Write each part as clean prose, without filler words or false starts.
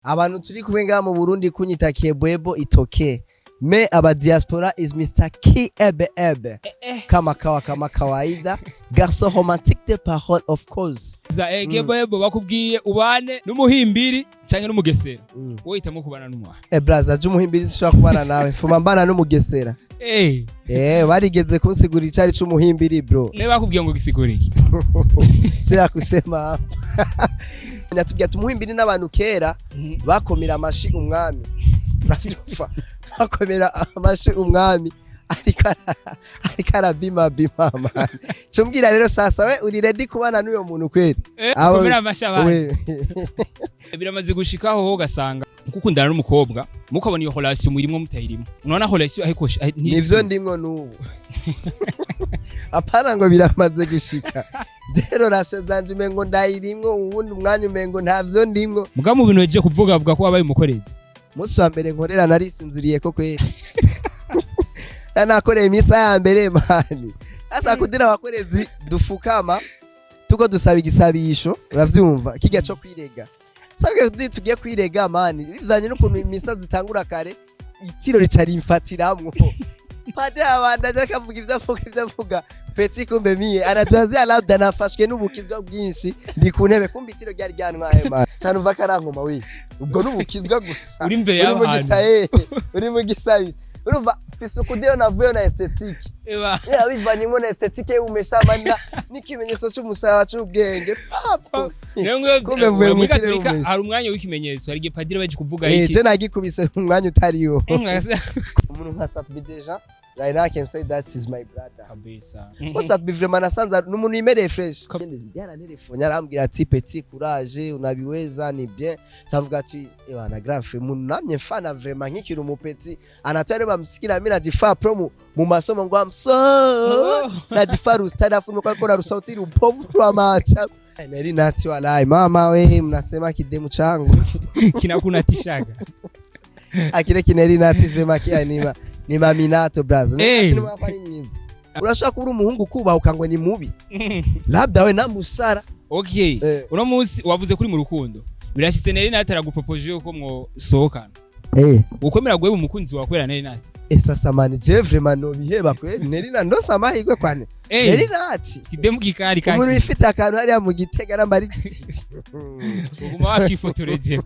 Abantu turi kumwe ngaha mu Burundi kunyita Kebwebo itoke, me aba diaspora is Mr Kiebe kama kawa, kama kawaida, garçon romantique de parole, of course. Za Kebwebo, bakubwiye ubane n'umuhimbiri canke n'umugesera, wowe hitamo kubana n'umwana? Eh braza, je umuhimbiri sishobora kubana nawe, fuma mbana n'umugesera. Eh, barigeze kunsigura icari c'umuhimbiri, bro. Ne bakubwiye ngo gisigure iki? Sira kusema hapa. Natubwiye ati umuhimbiri n'abantu kera bakomera amashi umwami, uravyumva? Bakomera amashi umwami ariko arabima bima, man. Cumbwira rero sasa, we uri ready kubana n'uyo muntu kweri? Komera amashi abandi. We. Biramaze gushikaho ho ugasanga mukukundana n'umukobwa, mukabona iyo relation murimwo mutayirimo, unaona relation ariko Nivyo ndimwo n'ubu, apana ngo biramaze gushika. Je relation zanje umengo ndayirimwo, uwundi umwanya umengo ntavyo ndimwo. Muga mu bintu weje kuvuga, avuga ko wabaye umukorezi. Umunsi wa mbere nkorera narisinziriye ko kweri. Nakoreye imisa ya mbere, man. Sasa kudira abakorezi dufukama tuko dusaba igisabisho, uravyumva, kijya co kwirega. Sabwe tugiye kwirega, man, bivanye n'ukuntu imisa zitangura kare, itiro rica rimfatiramwo. Padiri abandanya akavuga ivyo avuga, ivyo avuga, petit, kumbe mie anatuazia labda nafashwe n'ubukizwa bwinshi, ndi ku ntebe, kumbe itiro ryari ryantwaye, man. Cyane uva karankoma we, ubwo n'ubukizwa gusa. Uri imbere Uri mu y'abantu. gisaye, uri mu gisayi, urumva fise ukudeyo navuyeyo na esthétique. Eba. Yeah, bivanyemo na esthétique y'umeshamana n'ikimenyetso cy'umusaraba c'ubwenge papo. Rero ngo Kumbe mvuye muri mw'itiro Katolika y'umesha. hari umwanya w'ikimenyetso, hari igihe padiri baje kuvuga iki. Je nagikubise mu mwanya utariwo. Umuntu nka Sat-B déjà, right now I can say that is my brother. Kabisa. Ko Sat-B vraiment nasanze n'umuntu yimereye fresh. Yarantelefone arambwira ati: "Petit, courage, unabiweza, ni bien." Cavuga ati: "Ebana grand frère, umuntu namye mfana vraiment nkikiri umupetit, anatware bamsikira mimi najifaa pro mu masomo ngo I'm so najifaa rustari afu nuko akora rusauti rupovu rwa macha." Nari nati walai mama we, mnasema kidemu changu Kinakunatishaga. Akire kineri nati vraiment kia ni maminato braza. Ni mwiza, urashaka kuba uri umuhungu kubaha ukangwa ni mubi, labda we namusara. Okay. Eh. Uno munsi wavuze kuri mu rukundo, birashitse Nelly Nat aragupropoje yuko mwosohokana. Ukomera guheba umukunzi wawe kubera Nelly Nat? Eh, sasa man, je vraiment no biheba kweli. Neri na ndose amahirwe kwane. Neri nati Kidemu kikari umuntu kaki. wifite akantu hariya mu Gitega namba ari gititi. Uguma wakifotoreje.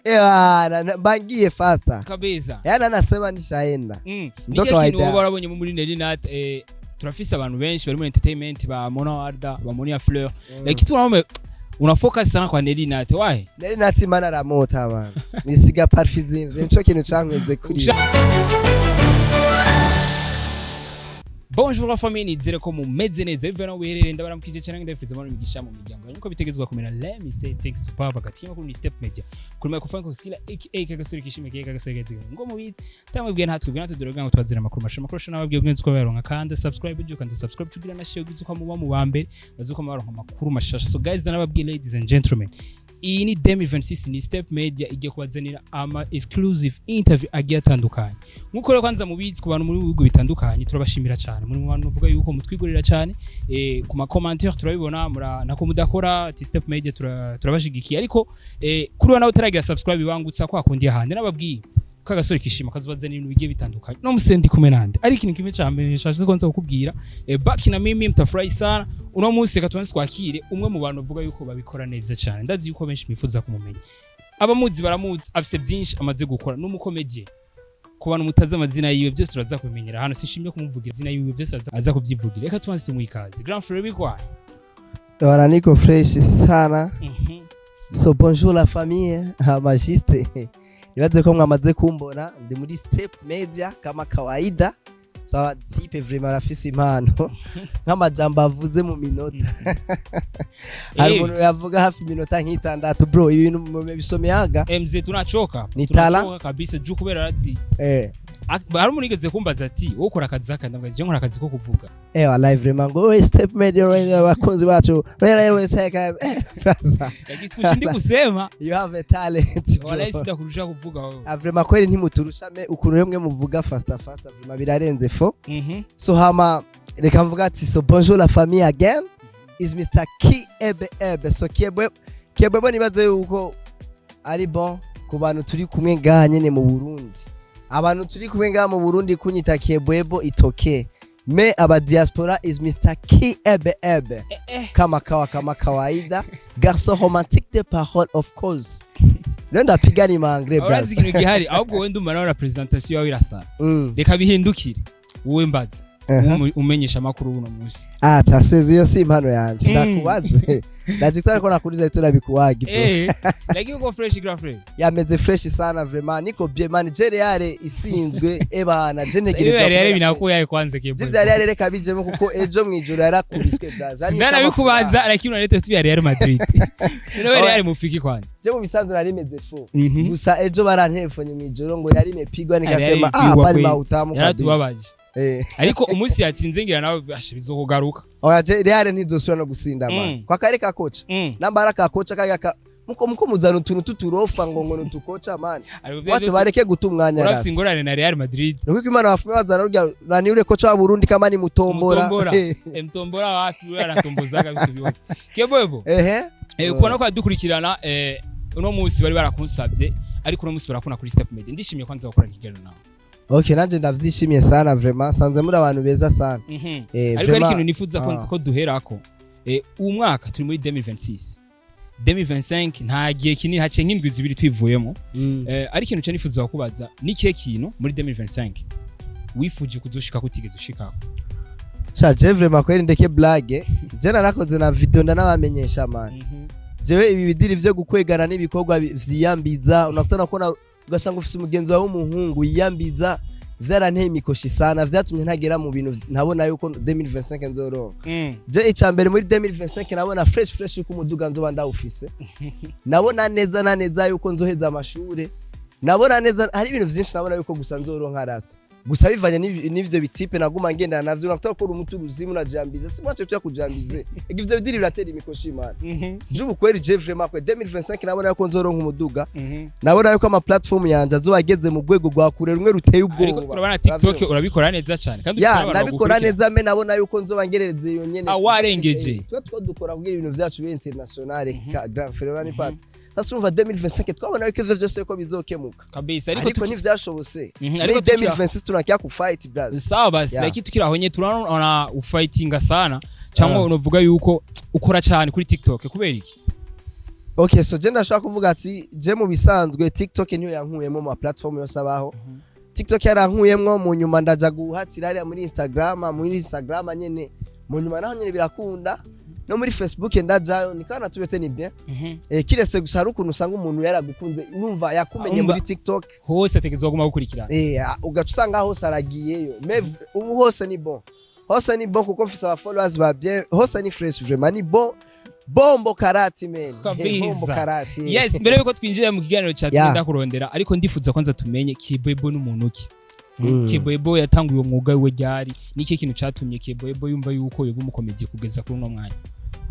Ewana bangiye faster. Kabisa. Yana anasema nishaenda. Ndo Nicyo kintu kawaida. woba warabonye muri Nelly Nat? Turafise abantu benshi bari muri entertainment, ba Mona Warda, ba Monia Fleur, like kitu unaona una focus sana kwa Nelly Nat, why? Neri nati mana aramota abantu nisiga parfum zimvye, nico kintu cankweze kuri. Bonjour la famille, nizere ko mumeze neza bivana naho uherereye. Ndabaramukije cyane, ndabifuza amahoro n'imigisha mu miryango yanyu uko bitegezwa kumera. Let me say thanks to Papa kati kuri ni Step Media, kuri microphone ko aka kagasore kishime keka kagasore gaziga ngo mubizi tamwebwiye ntatwebwe natwe ngo twazira amakuru masha amakuru shana nababwiye ubwenzi ko baronka. Kandi subscribe ujye kandi subscribe tugira na share ugize uko muba mu ba mbere bazi uko baronka amakuru mashasha. So guys, nababwiye, ladies and gentlemen, iyi ni Demi 26, ni Step Media igiye kubazanira ama exclusive interview agiye atandukanye. Nkuko rero kwanza mubizi, ku bantu muri bihugu bitandukanye turabashimira cyane, muri mu bantu bavuga yuko mutwigurira cyane, ku ma commentaire turabibona mura nako mudakora ati Step Media turabashigikiye. Ariko kuri we nawe utaragira subscribe, bangutsa kwa kundi ahandi nababwiye ko agasore kishima kazobazanira ibintu bigiye bitandukanye. No musendi kumwe nande, ariko ikintu kimwe ca mbere nshaje ko nza kukubwira, baki na mimi mtafurahi sana. Uno munsi reka tubanze twakire umwe mu bantu bavuga yuko babikora neza cyane. Ndazi yuko benshi bifuza kumumenya, abamuzi baramuzi, afise byinshi amaze gukora, n'umukomedie. Ku bantu mutazi amazina yiwe, byose turaza kubimenyera hano, sinshimye kumuvugira izina yiwe, byose aza kubyivugira. Reka tubanze tumuhe ikaze. Grand frère, bigwaye? Bwana, niko fresh sana. So bonjour la famille, amajiste, nibaze ko mwamaze kumbona, ndi muri Step Media kama kawaida. Sawa type vraiment arafise impano nk'amajambo avuze mu minota, hari umuntu yavuga hafi iminota nk'itandatu, bro, ibintu bisomeyaga. MZ, tunachoka. Ni tala? Tunachoka kabisa juu kubera arazi. Hari umuntu yigeze kumbaza ati: "Wowe ukora akazi aka?" Ndavuga: "Je nkora akazi ko kuvuga." Wallahi vraiment ngo we Step Media rero abakunzi bacu rero wese baza. Lakini sikushindi kusema. You have a talent, bro. Wallahi sitakurusha kuvuga wewe. Ah, vraiment kweli ntimuturusha me ukuntu mwe muvuga faster faster, vraiment birarenze fo. So hama reka mvuga ati so bonjour la famille again, is Mr Kiebe Ebe. So Kiebe Kiebe, nibaze yuko ari bon. Ku bantu turi kumwe ngaha nyene mu Burundi, abantu turi kumwe ngaha mu Burundi, kunyita Kebwebo itoke, mais aba diaspora is Mr Kiebe Ebe, kama kawa, kama kawaida, garçon romantique de parole, of course. Rero ndapiga ni mangre. Urazi ikintu gihari? Ahubwo wowe ndumva nawe na presentation yawe irasara. Reka bihindukire, wowe mbaza. Umenyesha amakuru uno munsi. Ah, tasezi iyo si impano yanje. Ndakubaze, ndajitwa ariko nakuriza turabikuwagi, bro. Lakini uko fresh, gra fresh? Yameze fresh sana, vraiment niko bien, man. Je Real isinzwe, ebana, je ntegereza. Ibi Real binakuyaye kwanza, Kebwebo? Zivya Real reka bijemo, kuko ejo mwijoro yarakubiswe, braza. Ndanabikubaza, lakini unaleta tu ya Real Madrid. None Real mufiki kwanza? Je mu bisanzwe narimeze fu. Gusa ejo barantefonye mwijoro ngo yari imepigwa, nikasema Yari imepigwa ah, pale kweli. mautamu kabisa. Yaratubabaje. Ariko umunsi yatsinze ngira nawe asha bizokugaruka. Oya, je Real ntizosubira no gusinda, man. Kwa kare ka kocha. Nambara ka kocha kaya ka muko muzana utuntu tuturofa ngo nutukocha, man. Ariko vya Wacho byose bareke guta umwanya urafise rasta. ingorane na Real Madrid. Nuko Imana bafume bazana rurya nani ure kocha wa Burundi kama ni Mutombora. Mutombora. Mtombora wapi? Wewe anatombozaga vitu vyote. Kebwebo. Ehe. Kubona ko yadukurikirana, uno munsi bari barakunsabye, ariko uno munsi barakuna kuri Step Media. Ndishimiye kwanza gukora ikiganiro nawe. Okay, nanje ndavyishimiye sana, vraiment sanze muri abantu beza sana. Ariko hari ikintu nifuza ko ko duherako. Uwu mwaka turi muri 2026, 2025 nta gihe kinini haciye, nk'indwi 2 twivuyemo. Ariko ikintu cyo nifuza kubaza ni kihe kintu muri 2025 wifuje kuzoshika kutigeze ushikako? Sha, je vraiment kweri ndeke blague, je narakoze na video ndanabamenyesha, man. Jewe ibi bidiri vyo gukwegana n'ibikorwa vyiyambiza, unakutana ko ugasanga ufise umugenzi wawe w'umuhungu yiyambiza, vyaranteye imikoshi sana, vyatumye ntagera mu bintu ntabona yuko 2025 nzoronka. Je ica mbere muri 2025 nabona fresh fresh yuko umuduga nzoba ndawufise, nabona neza na neza yuko nzoheza amashure, nabona neza hari ibintu vyinshi nabona yuko gusa nzoronka, rasta. Gusa bivanye n'ivyo bitipe naguma ngendana navyo, nakuta ko umutu uruzimu najambize, si mwache tuya kujambize, ivyo bidiri biratera imikoshi, man. Je ubu kweri, je vraiment kwe 2025 nabona yuko nzoronka umuduga. Nabona yuko ama platform yanje azoba ageze mu rwego rwa kure rumwe ruteye Ariko ubwoba. turabona TikTok Uravyumva? urabikora neza cyane kandi Ya, ufite n'abantu ndabikora bagukurikira. neza, mais nabona yuko nzoba ngerereze iyo nyene. Ah, warengeje. Twe two dukora kugira ibintu vyacu bibe international, ka grand frère ni pat. Sasa urumva 2025 twabona yuko ivyo vyose yuko bizokemuka. Kabisa, ariko Ariko ntivyashobose. Muri Ariko tukira 2026 tunakia ku fight, braz. Sawa basi. Lakini tukiri aho nye turabona ufightinga sana cyangwa unavuga yuko ukora cyane kuri TikTok, kubera iki? Okay, so je ndashaka kuvuga ati je mu bisanzwe TikTok niyo yankuyemo mu ma platform yose abaho. TikTok yarankuyemwo, mu nyuma ndaja guhatira hariya muri Instagram, muri Instagram nyene mu nyuma naho nyene birakunda, no muri Facebook ndajayo nikana tubete ni bien. Kirese gusa hari ukuntu usanga umuntu yaragukunze, urumva yakumenye Umva. muri TikTok. Hose ategerezwa kuguma gukurikirana. Ugaca usanga hose aragiyeyo. Mais ubu hose ni bon, hose ni bon, kuko mfise aba followers ba bien, hose ni fresh, vraiment ni bon, bombo karati, man. Kabisa. Bombo karati. Yes, mbere yuko twinjira mu kiganiro cya tugenda kurondera, ariko ndifuza kwanza tumenye Kibwebo n'umuntu ki. Kibwebo yatanguye uwo mwuga wiwe ryari? Ni ikihe kintu catumye Kibwebo yumva yuko yoba umukomedi kugeza kuri uno mwanya?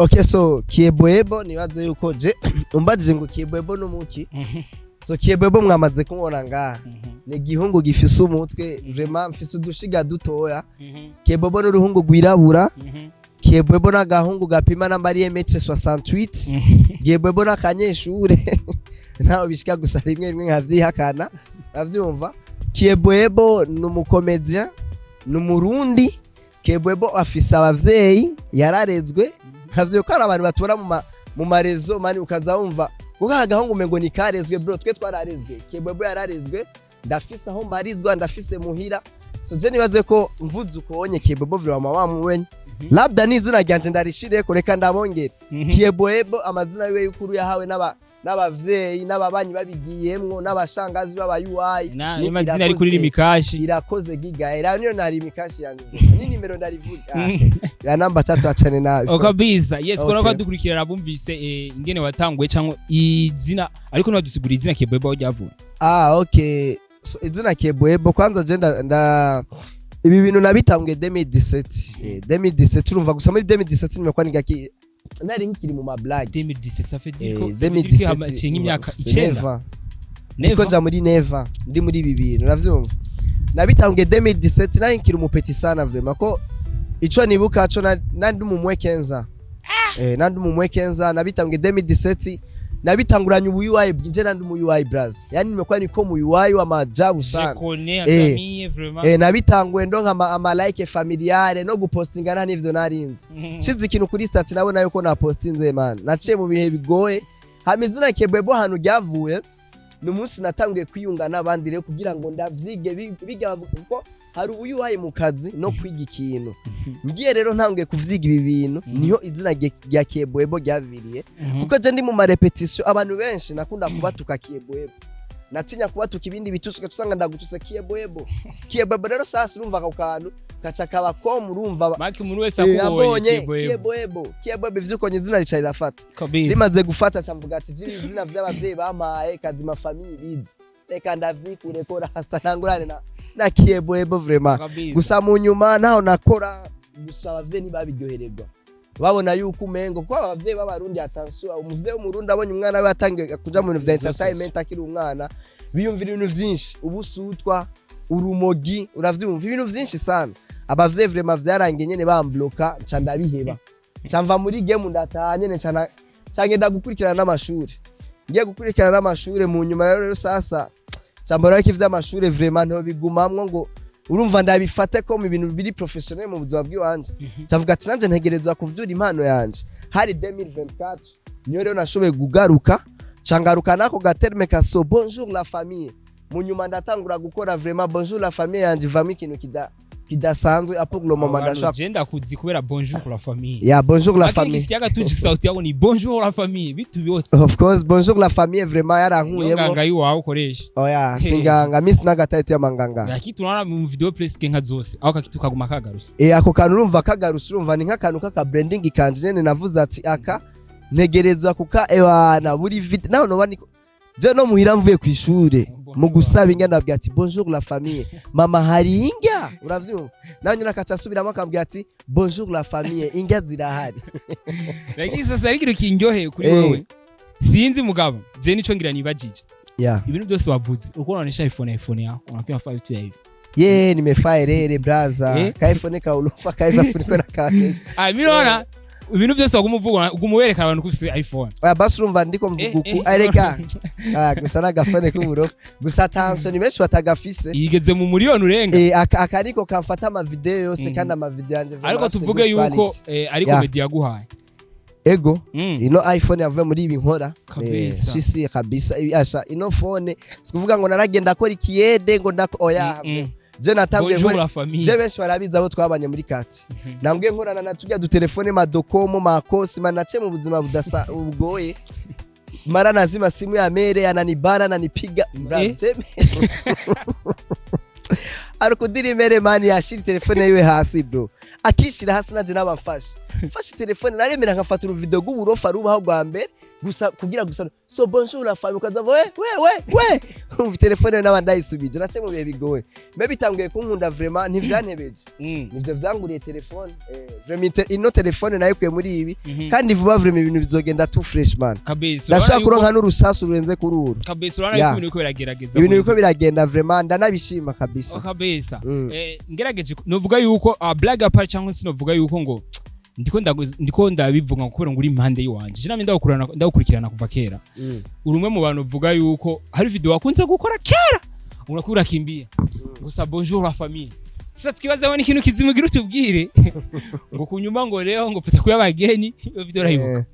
Okay, so Kieboebo, nibaze yuko je umbajije ngo Kieboebo n'umuki. So Kieboebo mwamaze kumubona ngaha, ni igihungu gifise umutwe, vraiment mfise udushiga dutoya. Kieboebo n'uruhungu rwirabura. Kieboebo n'agahungu gapima namba ari mètre 68. Kieboebo n'akanyeshure, ntaho bishika gusa rimwe rimwe nkavyihakana, avyumva. Kieboebo ni umukomedien, ni umurundi. Kieboebo afise abavyeyi, yararezwe, nkavuye ko hari abantu batubona mu marezo, man, ukaza wumva kuko aka gahungu umengo ni karezwe. Bro, twe twararezwe, Kieboebo yararezwe, ndafise aho mbarizwa, ndafise muhira. So je nibaze ko mvuze uko wonye Kieboebo vraiment wamuwenye. Labda ni izina ryanje ndarishireko, reka ndabongere. Kieboebo amazina yiwe y'ukuru yahawe n'abavyeyi n'ababanyi babigiyemwo n'abashangazi b'abayuwayi. Na Ni amazina ari kuri rimikashi. Irakoze giga era niyo nari mikashi yanjye ni nimero ndarivuga ya namba tatu, achane nabi. Oh, kabisa, yes. Kubona ko dukurikirana bumvise ingene watanguye cyangwa izina, ariko ntiwadusigura izina Kieboebo aho ryavuye. Ah, okay, so izina Kieboebo kwanza je nda ibi bintu nabitanguye 2017, 2017 urumva, gusa muri 2017 nimekuwa nigaki nari nkiri mu mablage. 2017, ça fait dire ko ça veut dire ko 2017 haciye nk'imyaka c'est 9. 9 ans. Ndiko nja muri neva ndi muri ibi bintu, uravyumva, nabitanguye 2017, nari nkiri umupeti sana, vraiment ko ico nibuka co nari ndi mu mwe 15, nari ndi mu mwe 15, nabitanguye 2017. Nabitanguranye ubu UI nje nandi mu UI braz, yani nimekuwa niko mu UI wa maajabu Je sana. connais famille vraiment. Nabitanguye ndonka ama like familiale no gupostinga nta n'ivyo narinzi. Shize ikintu kuri statut, nabona yuko napostinze man. Naciye mu bihe bigoye. Hama izina Kebwebo hano ryavuye ni umunsi natanguye kwiyunga n'abandi rero kugira ngo ndavyige biga, kuko hari ubuyuhaye mu kazi no kwiga ikintu. Ngiye rero ntanguye kuvyiga ibi bintu, niho izina rya Kebwebo ryaviriye, kuko je ndi mu ma répétition, abantu benshi nakunda kubatuka Kebwebo, natinya kubatuka ibindi bitutsi, ugaca usanga ndagutuse Kebwebo, Kebwebo. Rero sasa urumva ako kantu kaca kaba ko urumva Maki umuntu wese akubonye abonye Kebwebo. Kebwebo, Kebwebo, ivyuko izina rica rirafata. Kabisa. Rimaze gufata, ca mvuga ati jibi izina vy'abavyeyi bampaye kazima, famille bizi, reka ndavyikure ko rasta ntangurane na Kebwebo vraiment. Kabisa. Gusa mu nyuma naho nakora gusa, abavyeyi ntibabiryohererwa, babona yuko umengo, kuko abavyeyi b'Abarundi, attention, umuvyeyi w'Umurundi abonye umwana we yatangiye kuja mu bintu vya entertainment akiri umwana, biyumvira ibintu vyinshi, ubusutwa, urumogi, uravyumva, ibintu vyinshi sana. Abavyeyi vraiment vyarangiye nyene bambloka, nca ndabiheba, nca mva muri game, ndataha nyene, nca ngenda gukurikirana n'amashuri. Ngiye gukurikirana n'amashuri mu nyuma rero sasa nca mbona ko ivy'amashuri vraiment ntobigumamwo, ngo urumva ndabifate ko mu bintu biri professionnel mu buzima bw'iwanje. Ndavuga ati nanje ntegerezwa kuvyura impano yanje. Hari 2024 niyo rero nashoboye kugaruka, nca ngaruka nako ga terme ka so bonjour la famille. Mu nyuma ndatangura gukora vraiment bonjour la famille yanje, ivamo ikintu kidasanzwe pour le moment ndashaka. Je ndakuzi kubera bonjour la famille. Ya, bonjour la Lakini famille. Kisikiaga tu sauti yako ni bonjour la famille, vitu vyote. Of course, bonjour la famille vraiment Niyo yarankuyemo. nganga yiwawe ukoresha. Oya, singanga misi n'agatayitu y'amanganga. Lakini tunaona mu video presque nka zose aho kakitu kaguma kagarutse. Ako kantu urumva kagarutse, urumva ni nk'akantu k'aka branding kanje nyene. Navuze ati aka ntegerezwa kuka ewana buri video naho noba niko je no muhira mvuye ku ishure mu gusaba indya, ndabwira ati bonjour la famille, mama hari indya, uravyumva, nawe nyine akaca asubiramo akambwira ati bonjour la famille, indya zirahari. Lakini sasa ari ikintu kindyoheye kuri wewe, sinzi mugabo je nico ngira nibajije. Ibintu byose wavuze uko unaonesha iPhone, iPhone yako unapewa 5 tu ya hivi. Ye, nimefaa erere braza. Ka iPhone kaulofa kaiva funiko na kakesha. Ah, mimi naona ibintu byose waguma uvuga uguma werekana abantu ko ufise iPhone. Oya basi, urumva ndiko mvuga uku, areka gusa n'agafone k'uburofa gusa, attention, ni benshi batagafise. Yigeze mu miliyoni urenga. Aka ariko kamfata amavideo yose, kandi amavideo yanje vraiment Ariko afise tuvuge good yuko quality. ariko media yaguhaye. Ego. Ino iPhone yavuye muri ibi nkora. Kabisa. Sisi kabisa. Asha ino phone sikuvuga ngo naragenda akora ikiyede ngo ndako, oya. Je natanguye Bonjour nkora la famille. je benshi barabizi abo twabanye muri kati, nambwiye nkorana na turya dutelefone madokomo makosi manace mu buzima budasa bugoye, mara nazima simu ya mere ananibana ananipiga. Arukudira imere mani yashira telefone yiwe hasi bro, akishira hasi, nanje nabamfashe mfashe telefone, naremera nkafata uruvideo rw'uburofa rubaho rwa mbere gusa kugira gusa so bonjour la famille, ukaza we we we we, umva telefone yawe naba ndayisubije. Nace mu bihe bigoye mbe bitanguye kunkunda vraiment, ntivyantebeje. Nivyo vyanguriye telefone, vraiment ino telefone nayikuye muri ibi. Kandi vuba vraiment ibintu bizogenda tu fresh man. Kabisa. Ndashaka Urabona kuronka n'urusasu rurenze kuri uru. Kabisa, urabona yuko ibintu biriko biragerageza. Ibintu biriko biragenda vraiment, ndanabishima kabisa. Oh, kabisa. Ngerageje novuga yuko blague apart, cyangwa se novuga yuko ngo ndiko ndabivuga ngo kubera ngo uri impande yiwanje, je namye ndagukurikirana kuva kera. Uri umwe mu bantu uvuga yuko hari video wakunze gukora kera unakuwa urakimbia gusa bonjour la famille. Sasa tukibaza ni ikintu kizimugira utubwire ngo kunyuma ngo leo ngo pita kuya bageni, iyo video urayibuka?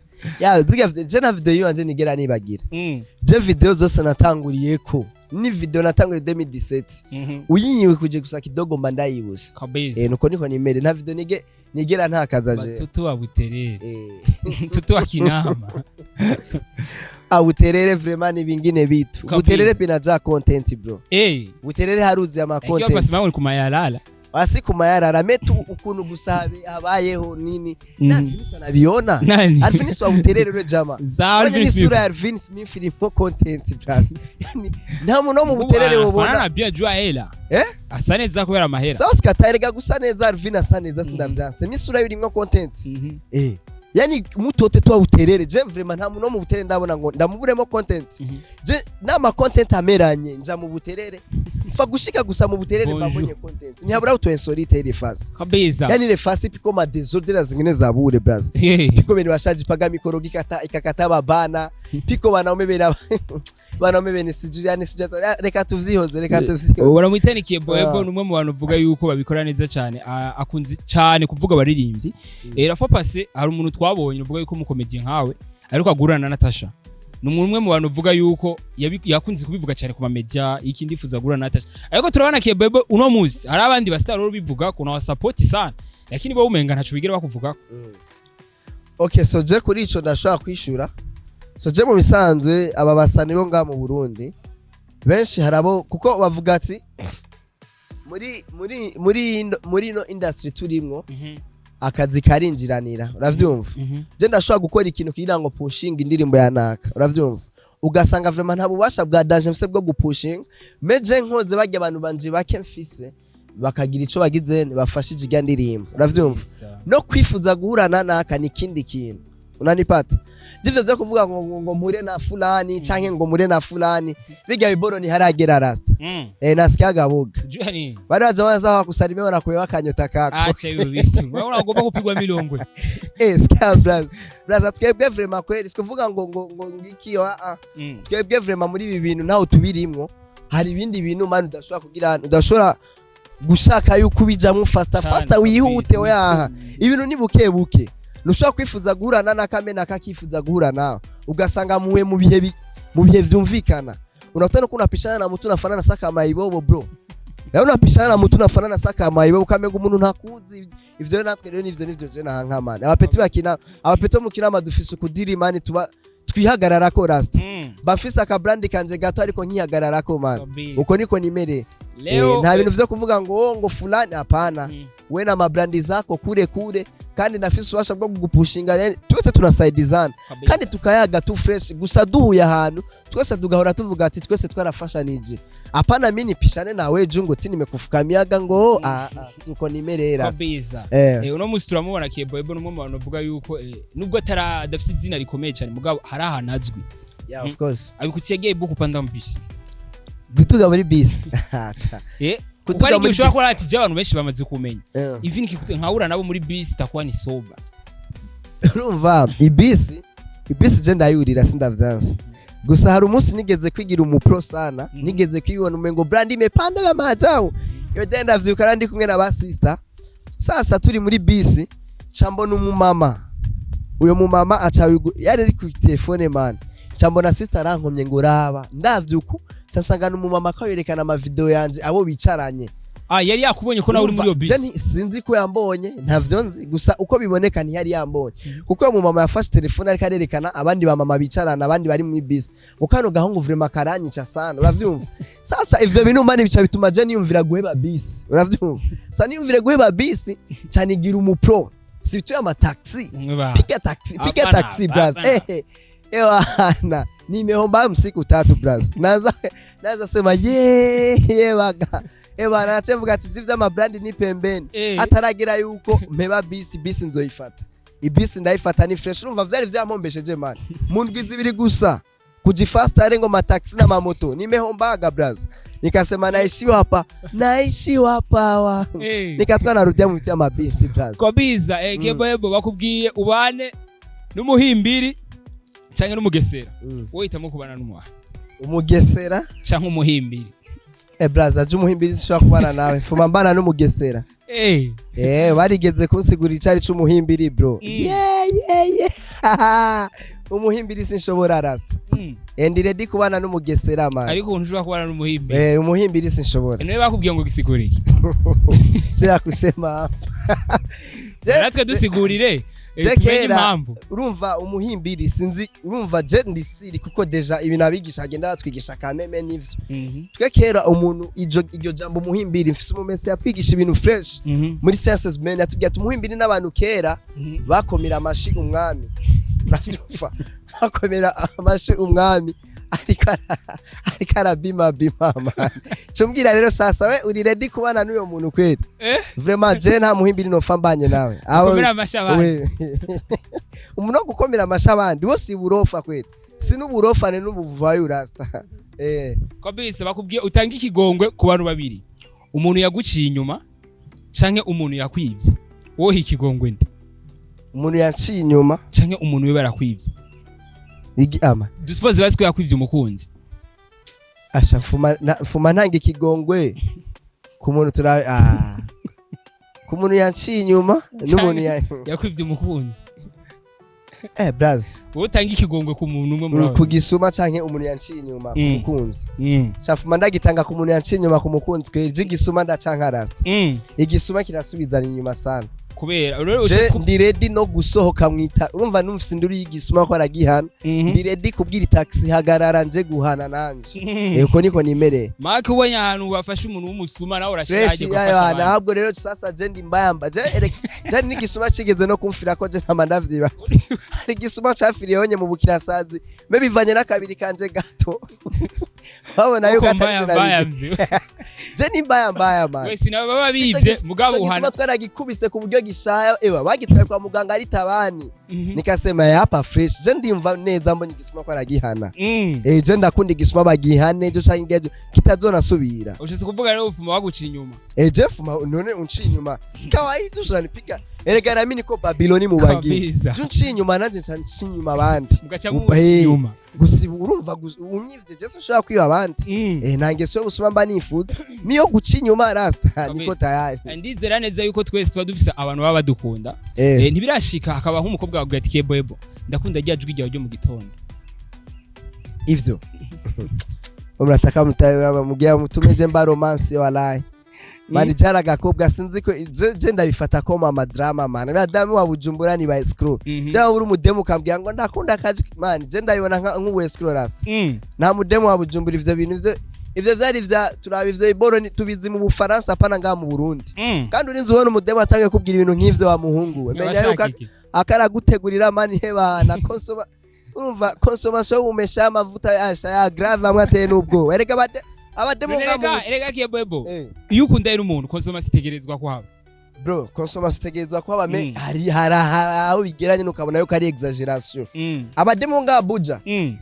Ya, ziga je na video yiwanje nigera nibagira. Je video zose natanguriyeko ni video natanguriye 2017, uyinyiwe kuje gusa kidogo mba ndayibuse. Kabisa. Nuko niko nimere, nta video nigera ntakaza je. Batoto wa Buterere, mtoto wa Kinama. Ah, Buterere vraiment ni vingine vitu. Kabisa. Buterere pinajaa content bro. Buterere haruzi ama Ikiwa content. pasima ni kumayalala. Basi kumayarara metu ukuntu gusa habayeho nini na Alvinus anabiona. Nani? Alvinus wa Buterere ule jama Za Abonye Alvin n'isura ya Alvin Smith irimo content bras, yani nta muntu wo mu Buterere wobona. Anafanana pia jua hela. Eh? Asa neza kubera amahera. Sawa, sikatayerega gusa neza, Alvin asa neza, sindavyanse, misura irimwo content. Yani mutote twa Buterere, je vraiment nta muntu wo mu Buterere ndabona ngo ndamuburemo content. Je nama content ameranye nja mu Buterere. Mfa gushika gusa mu Buterere. Bonjour. Mbabonye content, ntihabura utu insolite ile fasi. Yani ile fasi piko ma désordre zingine za bure, braz. Piko bene washajipaga mikorogo ikata ikakata babana, piko wanaume bene wanaume bene siju, yani siju, reka tuvyihoze, reka tuvyihoze. Baramwita ni Keboyebo. Ah. Ni umwe mu bantu uvuga yuko babikora neza cyane. Akunze cyane kuvuga abaririmbyi. La fois passée hari umuntu twabonye uvuga yuko umukomediye nkawe ariko agurana na Natasha. Ni umuntu umwe mu bantu uvuga yuko yakunze kubivuga cyane ku ma media, iki ndifuza guhura na Natasha. Ariko turabona Keboyebo uno munsi hari abandi ba star rero bivuga ko na support sana, lakini bo umenga ntaco bigera bakuvugako. Okay, so je kuri ico ndashobora kwishura. So je mu bisanzwe aba basani bo ngaha mu Burundi benshi harabo kuko bavuga ati muri ino industry turimwo akazi karinjiranira, uravyumva? Je ndashobora gukora ikintu kugira ngo pushinga indirimbo ya naka, uravyumva? Ugasanga vraiment nta bubasha bwa danger mfise bwo gupushinga, meje nkoze barya abantu banje bake mfise bakagira ico bagize bafashije irya ndirimbo, uravyumva? No kwifuza guhura na naka ni ikindi kintu, unanipata? Jivyo vyo kuvuga ngo mpure na fulani canke ngo mpure na fulani, bijya biboro ntiharagera, rasta. Nasikiaga buga. Juu ya nini? Bari baza baza wakusalimia, wanakuwewa kanyota kako. Acha hiyo vitu, wewe unaogopa kupigwa milongwe. Sikia braza, braza, twebwe vraiment kweli sikuvuga ngo ngiki, ah ah. Twebwe vraiment muri ibi bintu ntaho tubirimwo. Hari ibindi bintu man udashobora kugira, udashobora gushaka yuko ubijamwo faster faster, wihute. Oyaha, ibintu ni buke buke. Ntushobora kwifuza guhura na nakamena kakifuza guhura nawe, ugasanga muwe mu bihe vyumvikana. Unakutana uko unapishana na mtu unafanana saka maibobo, bro. Rero unapishana na mtu unafanana saka maibobo, ukamenga umuntu ntakuzi. Ivyo rero natwe rero nivyo je nahanka man. Abapeti bakina, abapeti bo mu Kinama dufise ukudiri man, tuba twihagararako, rasta. Bafise aka brand kanje gato ariko nkihagararako man. Uko niko nimereye. Leo Nta bintu vyo kuvuga ngo oh, ngo fulani, hapana. We na mabrandi zako kure kure, kandi nafise ububasha bwo kugupushinga, yani twese turasaidizana. Kandi tukayaga tu fresh, gusa duhuye ahantu twese tugahora tuvuga ati twese twarafashanije. Hapana mimi nipishane nawe juu ngo ti nimekufukamiaga ngo ah, ah, suko nimereye, rasta. Uno munsi turamubona Keboyebo ni umwe mu bantu bavuga yuko nubwo atara adafise izina rikomeye cyane, mugabo hari ahantu azwi. Yeah, of course. Abikutiye gay kupanda mbisi. Gutuga muri bisi. Acha. Kuko Kutuga hari igihe muri ushobora bisi. kuba ati je abantu benshi bamaze kumenya, ivi nikikute nkahura nabo muri bisi itakuwa ni soba. Urumva ibisi je ndayurira, sindavyanse. Gusa hari umunsi nigeze kwigira umupro sana. Nigeze kwibona umengo brand imepanda ya maajabu. Iyo de ndavyuka ndi kumwe na ba sister. Sasa turi muri bisi, ca mbona umumama. Uyo mumama aca yari ari ku telefone man. Ca mbona sister arankomye ngo raba. Ndavyuku ca nsanga ni umumama ko yerekana ama video yanje abo bicaranye. Ah, yari yakubonye ko nawe uri muri iyo Urumva, je bisi? Sinzi ko yambonye, ntavyo nzi, gusa uko biboneka ntiyari yambonye, kuko uyo mumama yafashe telefone ariko arerekana abandi ba mama bicarana, abandi bari muri bisi, ngo kano gahungu vraiment karanyica sana, uravyumva? Sasa ivyo bintu man bica bituma je niyumvira guheba bisi, uravyumva? Sa niyumvire guheba bisi canigira umupro surtout ama taxi. Umwe ba Piga taxi, piga Hapana, taxi, braz. hapana. Ewana nimehomba msiku tatu, braz. Naza sema ye ye baga ebana nacevuga ati ivyo ama brand ni pembeni. Hataragira yuko mpeba bisi, bisi nzoyifata, ibisi ndayifata ni fresh. Urumva vyari vyampombesheje man, mu ndwi 2 gusa kujifasta ngo mataxi na mamoto nimehombaga, braz. Nikasema naishiwa hapa, naishiwa hapa wa. Nikatwa narudia mu vya mabisi, braz. Kabisa. Keboyebo, bakubwiye ubane n'umuhimbiri canke n'umugesera, wowe hitamo kubana n'umuha? Umugesera. Canke umuhimbiri? Braza, aje umuhimbiri sishobora kubana nawe, fuma mbana n'umugesera. Barigeze kunsigurira icari c'umuhimbiri, bro. Yeah, umuhimbiri sinshobora, rasta. Ndi ready kubana n'umugesera man. Ariko ntushobora kubana n'umuhimbiri? Umuhimbiri sinshobora. Niwe bakubwiye ngo gisigure iki? Sira kusema hapa. Natwe dusigurire, Je tumenye kera impamvu. Urumva umuhimbiri sinzi, urumva je ndi siri kuko déjà ibintu abigisha agenda batwigisha kameme nivyo. Twe kera umuntu iryo jambo umuhimbiri, mfise umumese yatwigisha ibintu fresh muri sciences men, yatubwiye ati umuhimbiri n'abantu kera bakomera amashi umwami, uravyumva? Bakomera amashi umwami ariko arabima bima man. Cumbwira rero sasa, we uri ready kubana n'uyo muntu kweli? Vraiment je nta muhimbiri nopfa mbanye nawe. Komera amashi abandi. We. Umuntu wo gukomera amashi abandi wose burofa kweli. Si n'uburofane n'ubuvayo, rasta. Kabisa, bakubwiye utanga ikigongwe ku bantu babiri: umuntu yaguciye inyuma canke umuntu yakwivye. Wowe ikigongwe nde? Umuntu yanciye inyuma. Canke umuntu we barakwivye. Igi ama Dusuppose basi ko yakwivye umukunzi. Asha, mfuma ntanga ikigongwe ku muntu tura ku muntu yanciye inyuma n'umuntu ya Yakwivye umukunzi. Braz. Wowe utanga ikigongwe ku muntu umwe muri abo. Ku gisuma canke umuntu yanciye inyuma ku mukunzi. Shafuma ndagitanga ku muntu yanciye inyuma ku mukunzi kweri. Je igisuma ndacanka, rasta. Igisuma kirasubizana inyuma sana. Kubera rero Je ushatse ndi ready no gusohoka mwita, urumva, numvise induru y'igisuma ko aragihana, ndi ready kubwira taxi hagarara nje guhana nanje. Uko niko nimereye. Make ubonye ahantu bafashe umuntu w'umusuma, nawe urashira Fresh. hagiye Yayo gufasha hana abandi. Ahubwo rero sasa je ndi mbayamba, je ereka je n'igisuma kigeze no kumfira ko je ntama ndavyibaza. Hari igisuma cafiriye honye mu bukirasazi, mbe bivanye n'akabiri kanje gato, babona yuko Uko mbaya atari mbaya nabiri. mvyo. Je ni mbaya mbaya, man. Wese nabo baba bivye, mugabo Ico uhana. gisuma twaragikubise ku buryo gishaya, ewa bagitwaye kwa muganga ari tabani. Nikasema hapa fresh, je ndimva neza mbonye igisuma ko aragihana. Je ndakunda igisuma bagihane ejo canke ejo kitazonasubira. Ushatse kuvuga rero ufuma baguciye inyuma. Je fuma none unciye inyuma si kawaida, ushanipiga erega nami niko Babiloni mu bangi. Kabisa. Je unciye inyuma nanje nca nciye inyuma abandi. Mugaca Uba, mu inyuma. Gusa urumva unyivye je sinshobora kwiba abandi. Nta ngeso yo gusuma mba nifuza, niyo guca inyuma, rasta, niko tayari. Ndizera neza yuko twese tuba dufise abantu baba badukunda. Ntibirashika hakaba nk'umukobwa waguye ati: "Keboebo, ndakunda rya jwi ryawe ryo mu gitondo"? Ivyo murataka mugira mutume mba romance, walai mani jara agakobwa sinzi ko je ndabifata ko mama drama, man, badamu wa Bujumbura ni ba escroc. Cyangwa uri umudemu ukambwira ngo ndakunda akajwi, man, je ndabibona nk'ubu escroc, rasta. Nta mudemu wa Bujumbura ivyo bintu ivyo vyari vya turaba ivyo iboro tubizi mu Bufaransa, apana ngaha mu Burundi. Kandi urinze ubona umudemu atangiye kubwira ibintu nk'ivyo, wa muhungu we, menya yuko Abashaka iki? akaragutegurira, mani, hebana consomma, urumva, consommation umesha amavuta yasha ya grave amwe ateye n'ubwoba. Erega abademu ngaha mu Erega Keboebo, iyo ukunda rero umuntu, consommation itegerezwa kuhaba. Bro, consommation itegerezwa kuhaba, me hari aho bigeranye ukabona yuko ari exagération. Abademu ngaha Buja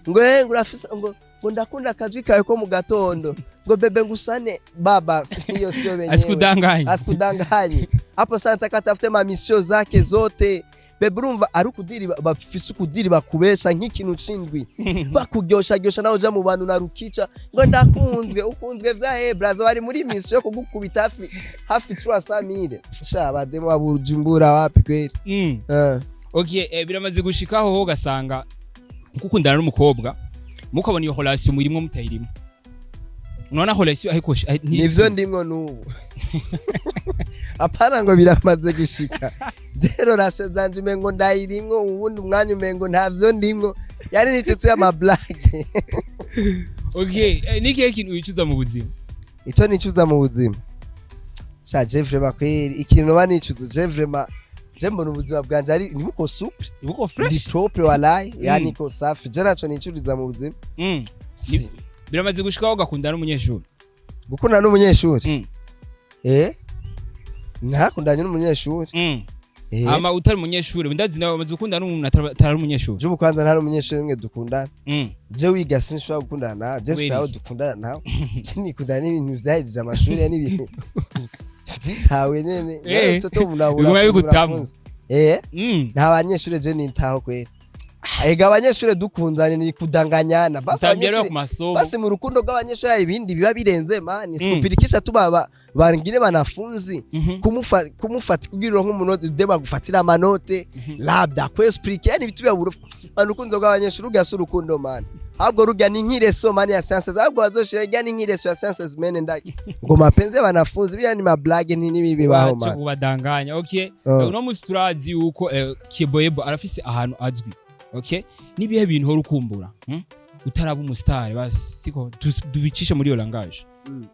ngo ngo urafise ngo ndakunda akajwi kawe ko mu gatondo, ngo bébé ngusane baba, hiyo sio wenyewe. Asikudanganye. Asikudanganye hapo sasa, nataka tafute mamisio zake zote, bébé. Urumva ari ukudiri bafise ukudiri bakubesha nk'ikintu cindwi bakuryosharyosha, nawe uja mu bantu na rukica ngo ndakunzwe, ukunzwe vya braza, bari muri mission yo kugukubita hafi hafi 300 mille. Sha, abademu ba Bujumbura wapi kweli. Okay, biramaze gushikaho ugasanga gukundana n'umukobwa, mukabona iyo relation murimwo mutayirimo, unaona relation ariko Nivyo ndimwo n'ubu, apana ngo biramaze gushika. Je relation zanje umengo ndayirimwo, uwundi umwanya umengo ntavyo ndimwo, yani nitutsu y'amablague. Okay, nikihe kintu wicuza mu buzima? Ico nicuza mu buzima, sha, je vraiment kweri ikintu noba nicuza, je vraiment je mbona ubuzima bwanje ari nibuko souple. Uko Ndi fresh. propre walai, yani ko safi, je naco nicuriza mu buzima. Si. Biramaze gushikaho ugakundana n'umunyeshuri? Gukundana n'umunyeshuri? Nakundanye n'umunyeshuri. Ama utari umunyeshuri, ndazi nawe umaze gukundana n'umuntu atari umunyeshuri. Je ubu kwanza ntari umunyeshuri umwe dukundana. Je wiga sinshobora gukundana nawe, je mfise Kubera abo iki? dukundana nawe. Je nikundana n'ibintu vyahejeje amashuri, n'ibintu vyitawe nyene. Toto Biguma bigutamo. Nta banyeshuri je nitaho kwera. Ega abanyeshuri dukundanye ni kudanganyana basi. Usambye rero Abanyeshuri ku masomo. Basi mu rukundo rw'abanyeshuri hari ibindi biba birenze, mani, sikupirikisha tu baba bangine banafunzi kumufata kugira nk'umunota de bagufatira amanote, labda kwexplique, yani bitu bya burufu, man. Urukundo rw'abanyeshuri rugasa urukundo, man, ahubwo rujya ni nk'ileçon, man, ya sciences, ahubwo bazoshira rya ni nk'ileçon ya sciences mene ndaki ngo mapenzi y'abanafunzi biya ni mablague ni nibi bibaho. Wacu Man. kubadanganya, okay. Uno munsi turazi yuko Keboyebo arafise ahantu azwi, okay. Nibihe bintu hora ukumbura, Utaraba umustar basi, siko dubicishe muri iyo langage.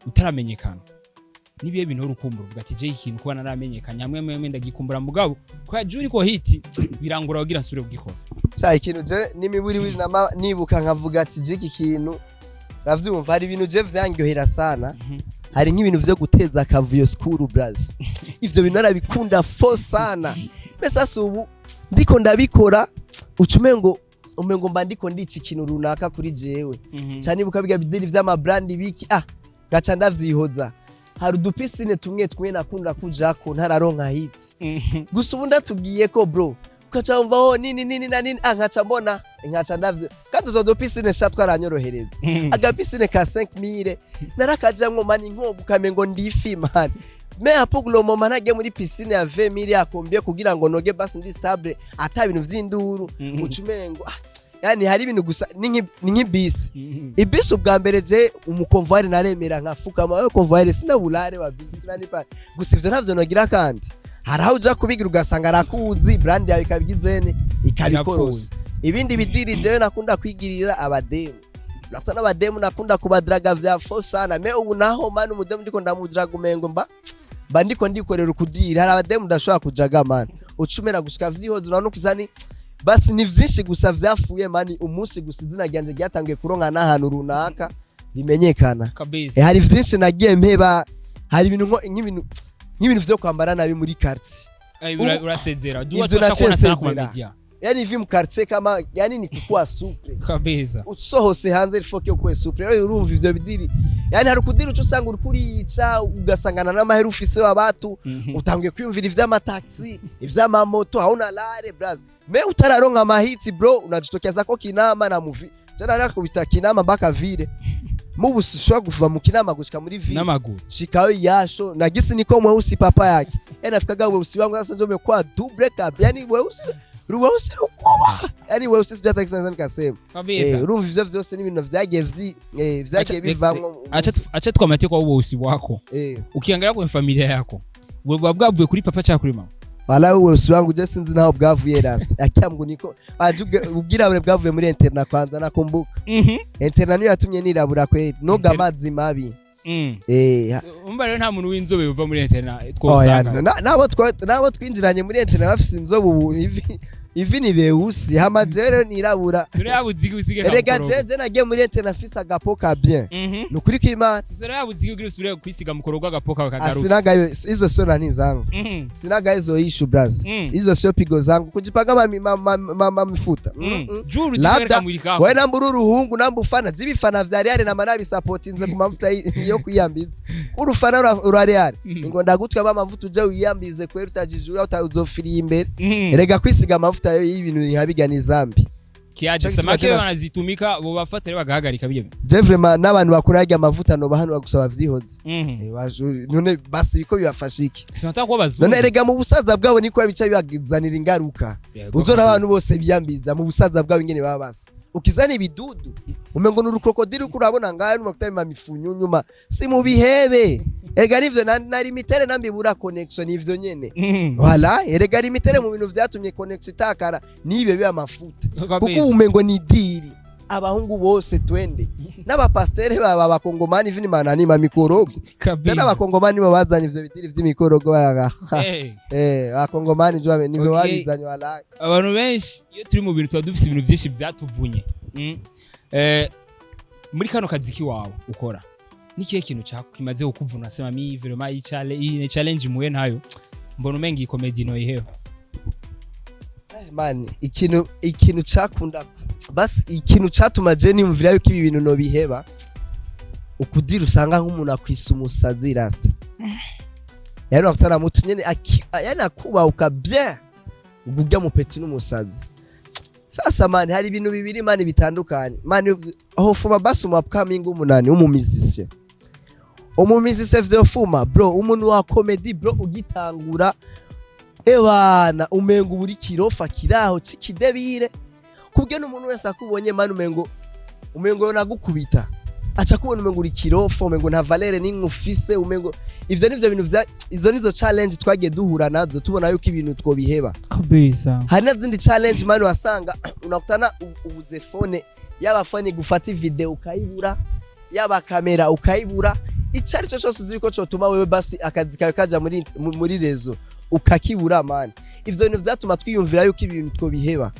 Utaramenyekana, nibihe bintu hora ukumbura uvuga ati: "Je ikintu kuba naramenyekanye hamwe hamwe ndagikumbura, mugabo kwa juri ko hit birangura kugira nsubire kugikora"? Sha, ikintu je n'imiburi nama nibuka nkavuga ati je iki kintu uravyumva, hari ibintu je vyangyohera sana. Hari nk'ibintu vyo guteza akavuyo school, braz, ivyo bintu narabikunda fo sana. Mbese sasa ubu ndiko ndabikora ucume ngo Umengo mba ndiko ndica ikintu runaka kuri jewe. Cyane ibuka biga bidiri vy'ama brand biki, ngaca ndavyihoza. Hari udu piscine tumwe tumwe nakunda kujako ntararonka hit. Gusa ubu ndatubwiye ko bro, ukaca wumva nini nini na nini, nkaca mbona, nkaca ndavyo. Kandi uzo du piscine sha twaranyorohereza. Aga piscine ka 5000 narakajamwo man, inkogo ukamengo ndifi man. Mais pour le moment nagiye muri piscine ya 20000 yakombye kugira ngo noge basi ndi stable, ata ibintu vy'induru. Uca umengo yani hari ibintu gusa ni nk'ibisi. Ibisi ubwa mbere je umu convoyeur naremera nkafukama, wewe convoyeur sinabulare wa bisi sinanipa. Gusa ivyo ntavyo nogira. Kandi hari aho uja kubigira ugasanga arakuzi, brand yawe ikabigizene ikabikorosa. Ibindi bidiri jewe nakunda kwigirira abademu, nakuta n'abademu nakunda kubadraga vya fo sana. Mais ubu naho man, umudemu ndiko ndamudraga umengo mba ndiko ndikorera ukudira. Hari abademu ndashobora kudraga man, ucumera gusuka vyihoza unanukizani. Basi ni vyinshi gusa vyafuye man, umunsi gusa izina ryanje ryatangiye kuronka n'ahantu runaka rimenyekana. Hari vyinshi nagiye mpeba. Hari ibintu nk'ibintu vyo kwambara nabi muri quartier. Urasezera. Ivyo naciye nsezera. Yani hivi mu quartier kama yani ni kukua souple. Usohose hanze il faut que ukue souple. Rero urumva ivyo bidiri, yani hari ukudiri uco usanga uriko uriyica, ugasangana n'amahera ufise w'abatu. Utangiye kwiyumvira ivy'amataxi, ivy'amamoto, hauna lare braz. Mais utararonka ama hits bro, unajitokeza ko Kinama na muvi jana nakubita Kinama mpaka vile mubu sishobora kuva mu Kinama gushika muri ville. N'amaguru. Shikayo yasho na gisi niko mweusi papa yake, yani nafikaga weusi wangu sasa ndio umekuwa double cap, yani weusi weusi rukuba, yani weusi sijui hata kisa nikasema. Urumva ivyo vyose ni ibintu vyagiye vyagiye bivamwo. Acha twamate kwa weusi wako. Ukiangalia kwenye familia yako, buba bwavuye kuri papa cyangwa kuri mama? Wala weusi wangu je sinzi naho bwavuye rasta akiambwa niko aje ubwirabure bwavuye muri internat. Kwanza nakumbuka internat niyo yatumye nirabura kweli, noga amazi mabi. Umva rero, nta muntu w'inzobe uva muri internat Oya, twosanga. Nabo twinjiranye muri internat bafise inzobe ubu ivi ni beusi, hama jewe rero nirabura. Dore yabuze usige. Erega jeje nagiye muri internat afise agapo ka bien. Ni ukuri kw'Imana. Sisera yabuze ugira usubire kwisiga mukorogo, agapo kawe kagaruka. Asinagayo izo sio nani zangu. Sinaga hizo issue braz. Hizo sio pigo zangu kujipaka ma mifuta. Juru Labda jisharika mwili kako. wewe namba uri uruhungu, namba ufana zibifana vya Real na manabisapotinze ku mavuta yo kwiyambiza urufana ura Real. Ngo ndagutwa ba mavuta uje wiyambize kwera utajijura utazofiriye imbere. Erega kwisiga amavuta y'ibintu nkabiga ni zambi. Kiaje Ico samake gituma banazitumika bo bafata rero bagahagarika bijya. Je vraiment n'abantu bakora harya amavuta no hano bagusaba vyihoze. None basi biko bibafasha iki? Sinataka kuba bazungu. None erega mu busaza bwabo niko bica bibazanira ingaruka. Uzora abantu bose biyambiza mu busaza bwabo ingene baba basa, ukizana ibidudu umengo ni urukrokodili uko urabona ngayo n'umavuta mifunyu nyuma si mu bihebe. Erega nivyo na limitere nambibura connection ivyo nyene. Wala erega limitere mu bintu vyatumye connection itakara nibe biba amafuta, kuko umengo ni diri abahungu bose twende n'abapasiteri baba abakongomani vini manani mamikorogo. Tena abakongomani bo bazanye ivyo bidiri vy'imikorogo baga. Abakongomani njo nivyo babizanye wala. Abantu benshi iyo turi mu bintu tuba dufise ibintu byinshi byatuvunye. Muri kano kazi kiwawe ukora, nikihe kintu kimaze kukuvuna, sema mi vraiment iyi challenge, iyi ni challenge muye ntayo mbona umenga iyi comedy no iheho? Man, ikintu cakunda basi, ikintu catuma je niyumvira yuko ibi bintu no biheba, ukudira usanga nk'umuntu akwisa umusazi rasta, yani wakutana mutu nyene yani akubahuka bien ugurya mupeti n'umusazi. Sasa man, hari ibintu bibiri man bitandukanye man. Aho fuma basi umu upcoming umunani w'umu musicien, umu musicien vyofuma bro, umuntu wa comedy bro ugitangura, ebana umengo buri kirofa kiraho cikidebire kubwe n'umuntu wese akubonye man, umengo nagukubita aca kubona umengo uri kirofa, umengo nta valeur nimwe ufise. Umengo ivyo nivyo bintu vya izo nizo challenge twagiye duhura nazo tubona yuko ibintu twobiheba. Hari n'izindi challenge man, wasanga unakutana ubuze phone, yaba phone gufata video ukayibura, yaba kamera ukayibura, ico ari cyo cyose uzi ko cotuma wewe basi akazi kawe kaja muri réseau ukakibura man. Ivyo bintu vyatuma twiyumvira yuko ibintu twobiheba.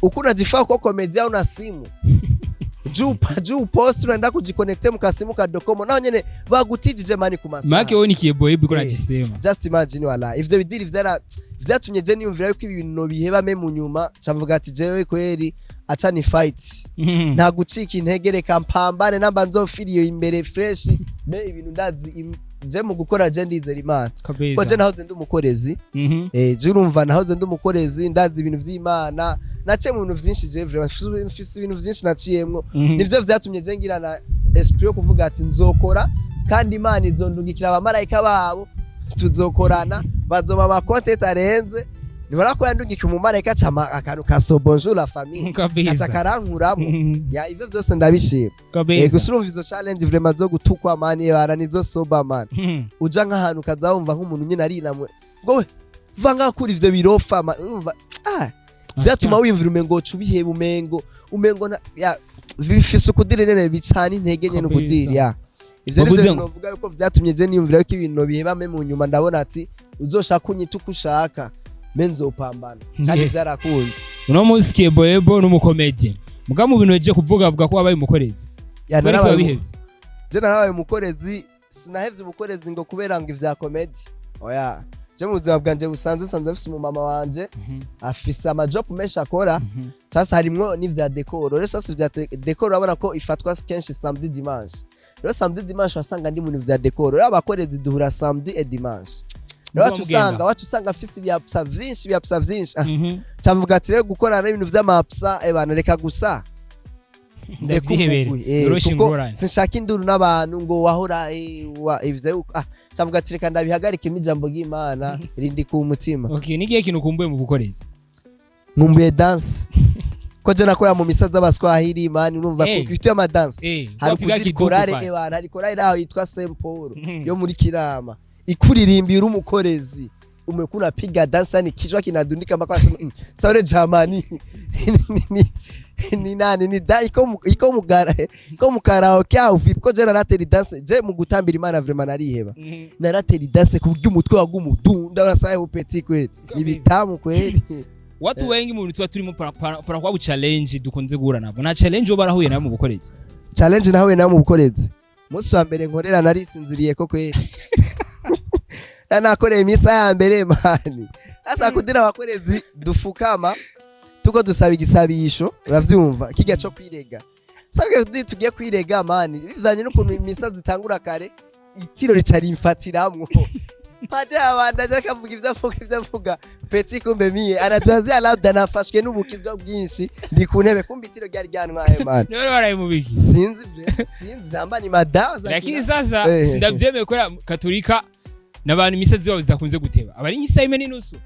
Uko unajifaa kwa komedia una simu juu post unaenda kujiconnecte mukasimu ka Docomo nao nyene bagutijije man ku masaha. Make wewe ni kieboebo iko najisema. Just imagine wala ivyo bidiri vyatumye je niyumvira yuko ibintu no biheba. Mais mu nyuma cavuga ati jewe kweri Aca ni fight, nta gucika intege, reka mpambane namba nzofiriye imbere fresh. Me ibintu ndazi je mu gukora, je ndizera Imana ko je nahoze ndi umukorezi. Je urumva nahoze ndi umukorezi, ndazi ibintu vy'Imana, naciye mu bintu vyinshi. Je vraiment mfise ibintu vyinshi naciyemwo. Nivyo vyatumye je ngira na esprit yo kuvuga ati nzokora, kandi Imana izondungikira abamarayika babo tuzokorana, bazoba ba content arenze. Nibara ko yandungika umumarayika cama akantu ka so bonjour la famille, aca karankuramo. Ya, ivyo vyose ndabishima. Gusa urumva izo challenge vraiment zo gutukwa, man, bara nizo soba, man. Uja nk'ahantu ukaza wumva nk'umuntu nyine arinamwe ngo we va ngaho kuri ivyo birofa man, urumva vyatuma wiyumvira umengo woca ubiheba, umengo ya bifise ukudiri nyene bicana intege nyene. Ukudiri ya ivyo Wavuze nivyo novuga yuko vyatumye je niyumvira yuko ibintu biheba. Me mu nyuma ndabona ati uzoshaka unyita uko ushaka, me nzopambana, kandi vyarakunze. Uno munsi Keboyebo n'umukomedi, muga mu bintu yaje kuvuga, avuga ko wabaye umukorezi. Ya, Kubera ko narabaye wabihevye? Je narabaye umukorezi. Sinahevye umukorezi ngo kubera ngo ivya comedy, oya. Je mu buzima bwanje busanzwe nsanzwe mfise umumama wanje afise amajob menshi akora. Sasa harimwo n'ivya décor. Rero sasa ivya décor urabona ko ifatwa kenshi samedi, dimanche. Rero samedi, dimanche wasanga ndi mu bintu vya décor. Rero abakorezi duhura samedi et dimanche. Rero wacu usanga afise ibyapsa vyinshi, ibyapsa vyinshi. Cavuga ati rero gukorana n'ibintu vy'amapsa, ebana, reka gusa Ndavyihebere. Yoroshe kuko ingorane. sinshaka induru n'abantu ngo wahora ivyo cavuga ati reka ndabihagarike, ijambo ry'Imana rindi ku mutima. Okay, nigihe kintu ukumbuye mu bukorezi? Nkumbuye dance, ko je nakorera mu misa z'Abaswahili, man. Urumva ku y'amadanse hari wapiga kudiri kiduku korale pale. Ebana, hari korale aho yitwa Saint Paul yo muri Kirama ikuririmba uri umukorezi, umekuwa unapiga dansa ni kichwa kinadundika mpaka wasema, saure jamani, ni nani ni da iko mugara iko mu karaoke au vipi?" Ko je naratera danse, je mu gutambira Imana vraiment nariheba. Naratera danse ku buryo umutwe wagumudunda, wasaye petit kweli ni bitamu kweli. Watu wengi mu bintu tuba turimo para kwa challenge dukunze guhura nabo, nta challenge wo barahuye nayo mu bukorezi? Challenge nahuye nayo mu bukorezi, umunsi wa mbere nkorera narisinziriye ko kweli. Na nakoreye imisa ya mbere, man. Sasa kudira abakorezi dufukama tuko dusaba igisabisho, uravyumva kijya co kwirega. Sabwe tugiye kwirega, man, bivanye n'ukuntu imisa zitangura kare, itiro rica rimfatiramwo. Padiri abandanya akavuga ivyo avuga, ivyo avuga, petit kumbe mie anatuazia labda nafashwe n'ubukizwa bwinshi, ndi ku ntebe, kumbe itiro ryari ryantwaye, man. Niwe barayimubiki? Sinzi vre, sinzi namba ni madawa za Lakini kina. sasa sindavyemeye kubera Katolika n'abantu imisa zabo zidakunze guteba, aba ari nk'isaha imwe n'inusu.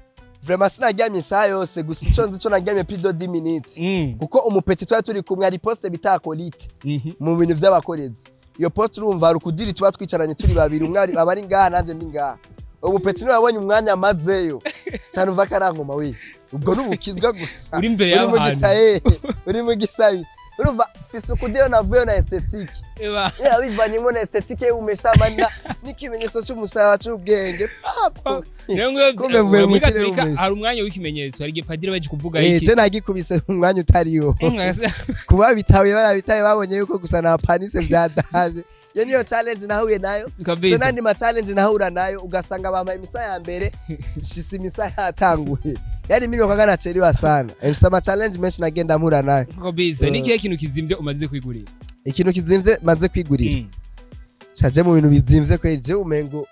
Vraiment sinaryamye isaha yose, gusa ico nzi co naryamye plus de 10 minutes, kuko umupeti twari turi kumwe, ari poste bita acolyte mu bintu vy'abakorezi. Iyo poste urumva hari ukudiri tuba twicaranye turi babiri, umwe aba ari ngaha nanje ndi ngaha. Umupeti niwe yabonye umwanya amazeyo cyane, umva karankoma we, ubwo n'ubukizwa gusa. Uri imbere Uri mu y'abantu. gisaye, uri mu gisayi, urumva fise ukudiro navuyeyo na esthétique. Eba. Yeah, bivanyemo na esthétique umeshamana n'ikimenyetso cy'umusaraba cy'ubwenge. Papo. Rero ngo Kumbe mvuye muri mu kirere Katolika umeshe. hari umwanya w'ikimenyetso, hari igihe padiri baje kuvuga iki. Je nagikubise mu mwanya utariwo. Kuba bitawe barabitaye, babonye yuko gusa na panise vyadaje. Iyo niyo challenge nahuye nayo. So nandi ma challenge nahura nayo, ugasanga bamaye imisa ya mbere, shise imisa yatanguye, yani mimi wakanga nachelewa sana. Mfise ama challenge menshi nagenda mpura nayo. Kabisa. Ni ikihe kintu kizimvye umaze kwigurira? Ikintu kizimvye maze kwigurira? Shaje mu bintu bizimvye kweli, je umengo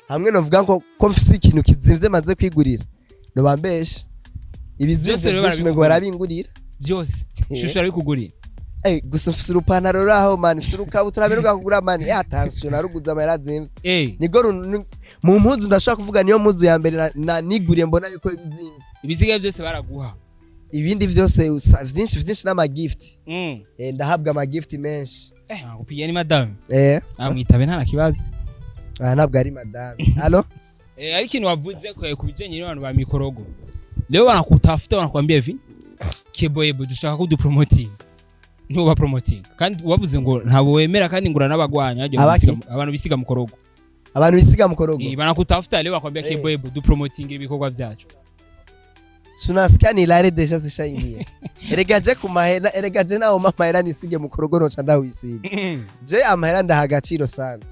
hamwe novuga ngo ko mfise ikintu kizimvye maze kwigurira nobambesha. Ibizimvye Byose rero vyinshi umengo barabikugurira. barabingurira. Byose shusho arabikugurira? Gusa mfise urupantaro ruraho, man, mfise urukabutura mperuka kugura, man. Ya attention, naruguze amahera azimvye. Nigo mu mpuzu ndashobora kuvuga niyo mpuzu ya mbere niguriye mbona yuko bizimvye. Ibisigaye byose baraguha? Ibindi vyose vyinshi vyinshi n'ama gift. Ndahabwa ama gift menshi. Akupigia ni madame? Amwitabe nta na kibazo. Ah, ntabwo ari madame. Allo? Ari ikintu wavuze ku bijanye n'abantu ba mikorogo, leo wanakutafuta wanakuambia hivi: "Keboyebo, dushaka ko dupromoting." Ntuba promoting kandi wavuze ngo ntabwo wemera kandi ngura n'abagwanya harya. Abaki? Abantu bisiga mukorogo. Abantu bisiga mukorogo. Banakutafuta leo wakwambia: "Keboyebo, dupromoting ibikorwa byacu." Sunasikia ni lare déjà zishaingia. Erega je ku mahera, erega je nawo amahera nisige mukorogo noca ndawisiga. Je amahera ndaha agaciro sana.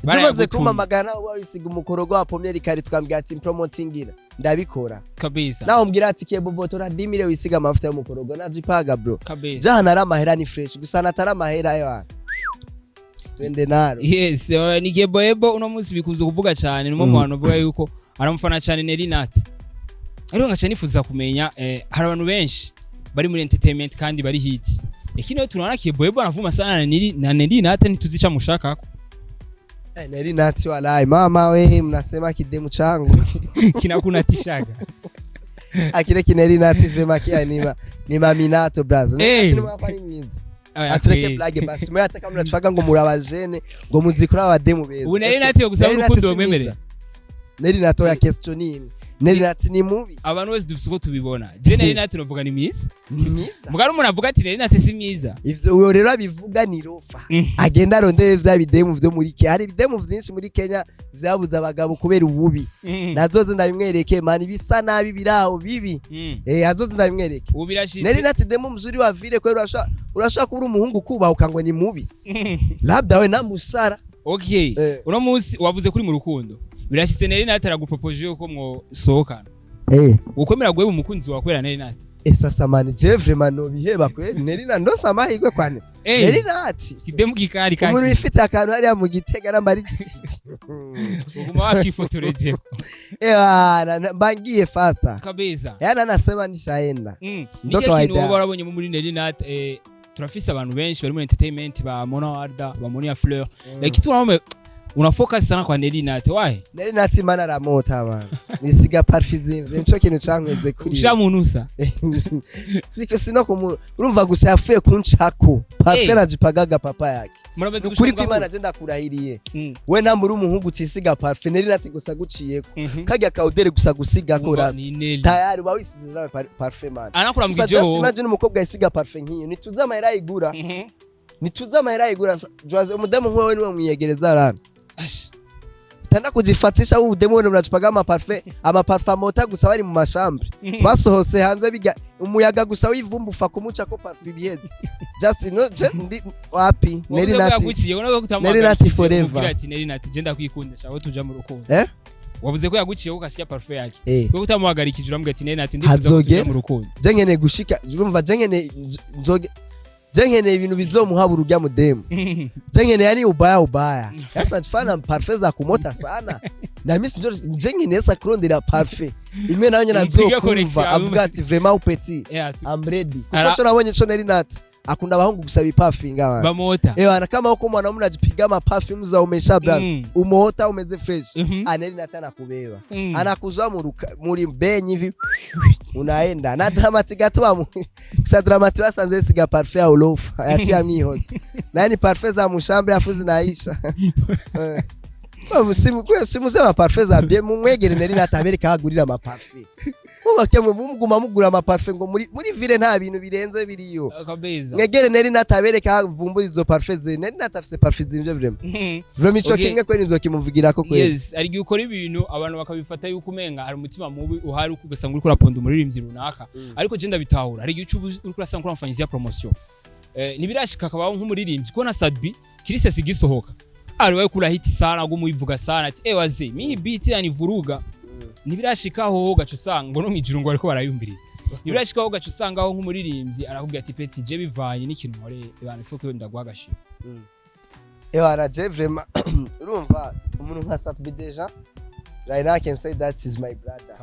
Umaze Barayagutumye. Kumpamagara nawe wisiga umukorogo wa pomyeri kare, twambwira ati promotingira, ndabikora. Nawe umbwira ati kebobo tora 10 000 wisiga amavuta y'umukorogo, najipaga bro. Jana ari amahera ni fresh, gusa natari amahera yo twende naro. Yes, ni Keboebo. Uno munsi bikunze kuvuga cyane, ni umwe mu bantu bavuga yuko aramufana cyane Nelly Nat, ariko ngaca nifuza kumenya, hari abantu benshi bari muri entertainment kandi bari hit, ikindi rero tunaona Keboebo anavuma sana na Nelly Nat, ntituzi icyo amushakako. Eh, Nelly Nat walai, mama we, mnasema kidemu changu Kinakunatishaga. Akire kineri Nat vraiment kia ni maminato braza. Eh. Ni mwapa ni mwiza. Atureke blague basi, mwe hata kama mnatufaga ngo murabajene ngo muzikura abademu beza. Ubu Nelly Nat yo gusaba Nelly Nat urukundo si wamwemerera? mwiza. Nelly Nat oya, question ni Nelly Nat ni mubi? Abantu bose dufise uko tubibona. Je Nelly Nat novuga ni mwiza. Ni mwiza. Mugari umuntu avuga ati Nelly Nat si mwiza. Ivyo uyo rero abivuga ni rofa. Agenda arondere vya bidemu vyo muri Kenya. Hari ibidemu vyinshi muri Kenya vyabuze abagabo kubera ububi. Nazoze ndabimwereke man, bisa nabi biraho bibi. Eh, azoze ndabimwereke. Ubu birashitse. Nelly Nat demu mzuri wa vile kweli, urashaka kuba uri umuhungu kubahuka ngo ni mubi, labda we namusara. Okay. Eh. Uno munsi wavuze kuri mu rukundo, birashitse Nelly Nat aragupropoje yuko mwosohokana, ukomera guheba umukunzi wawe kubera Nelly Nat? Eh, sasa man, je vraiment nobiheba kweli. Nelly Nat ndose amahirwe kwani Nelly Nat Kidemu kikari umuntu kaki wifite akantu hariya mu Gitega n'ambara igitiki. Uguma wakifotorejeho. Ewa, mbangiye faster. Yani anasema nishaenda. Ndo Nicyo kintu kawaida. woba warabonye muri Nelly Nat? Turafise abantu benshi bari muri entertainment, ba Mona Warda, ba Monia Fleur, like tunaona una focus sana kwa Nelly Nat, why? Nelly Nat imana aramota man, nisiga parfum zimvye, nico kintu cankweze kuri Ushamunusa. Siko sino kumu urumva gusa yafuye kunchako parfum. Najipagaga papa yake. Muramaze Ukuri gushaka. kw'Imana je ndakurahiriye, we nta muri umuhungu utisiga parfum, Nelly Nat gusa guciyeko karya kaudere gusa gusigako Umva, rasti ni Nelly. Tayari uba wisize nawe parfum man. Sasa Anakuramukije just ho. imagine umukobwa yisiga parfum nk'iyo, ntituzi amahera ayigura. Ntituzi amahera ayigura. Joise, umudamu nk'uwo niwe mwiyegereza rana. Ash. Tanda kujifatisha udemu wene mnachupaga amaparfum, amaparfum amota gusa bari mu mashambure, basohotse hanze bijya umuyaga gusa w'ivumbi ufa kumuca ko parfum ibiheze. Just no je ndi wapi Nelly Wavuze ko Nat. yaguciye, ubona ko Nelly Nat forever. umubwira ati Nelly Nat je ndakwikunda, shaka ko tuja mu rukundo. Eh? Wavuze ko yaguciye ukasiya parfum yake. Eh. Wewe utamuhagarikije uramubwira ati Nelly Nat ndifuza ko tuja Hazogera. mu rukundo. Je nkeneye gushika, urumva, je nkeneye nzoge, je nkeneye ibintu bizomuhabura urya mudemu. Je nkeneye yani ubaya ubaya sasa mfana parfum za kumota sana na mimi sinjo, je nkeneye sa kurondera parfum imwe nayo nyene Umupige azokumva connection. Avuga ati vraiment petit, I'm ready, kuko co nabonye co Nelly Nat akunda abahungu gusa bipafinga abantu. Bamota. Eh bana, kama huko mwanaume unajipiga maperfume za umesha blast, umoota umeze fresh, aneli Nat anakubeba, anakuzoa muri benyi hivi unaenda na Dramati gato wa kusa Dramati wasanze siga parfum ya ulofa yatia mwihoze nani parfum za mushambre afu zinaisha. Eh. Kwa simu kwa simu za parfum za bien, mumwegere Nelly Nat abereka agurira amaparfum. Mubake muguma mugura amaparfum ngo muri ville nta bintu birenze biriyo. Mwegere Nelly Nat abereka vumbura izo parfum ze. Nelly Nat afise parfum zimvye vraiment. Vraiment ico kimwe kweri nzokimuvugirako kweri. Yes, hari igihe ukora ibintu abantu bakabifata yuko umenga hari umutima mubi uhari, ugasanga uriko uraponda umuririmbyi runaka, ariko je ndabitahura. Hari igihe uca uriko urasanga uramufanyizia promotion, ntibirashika akabaho nk'umuririmbyi kubona Sadbi Kirisi sigisohoka ari wewe kurahiti sana gumuivuga sana ati eh waze mimi beat yanivuruga. Ntibirashikaho gaca usanga ngo no mwijuru ngo bariko barayumviriza. Ntibirashikaho gaca usangaho nk'umuririmbyi arakubwira ati petit, je bivanye n'ikintu nkoreye abantu ifuko ndaguha agashimwe? Ewana, je vraiment urumva umuntu nka Satbi déjà, right now I can say that is my brother.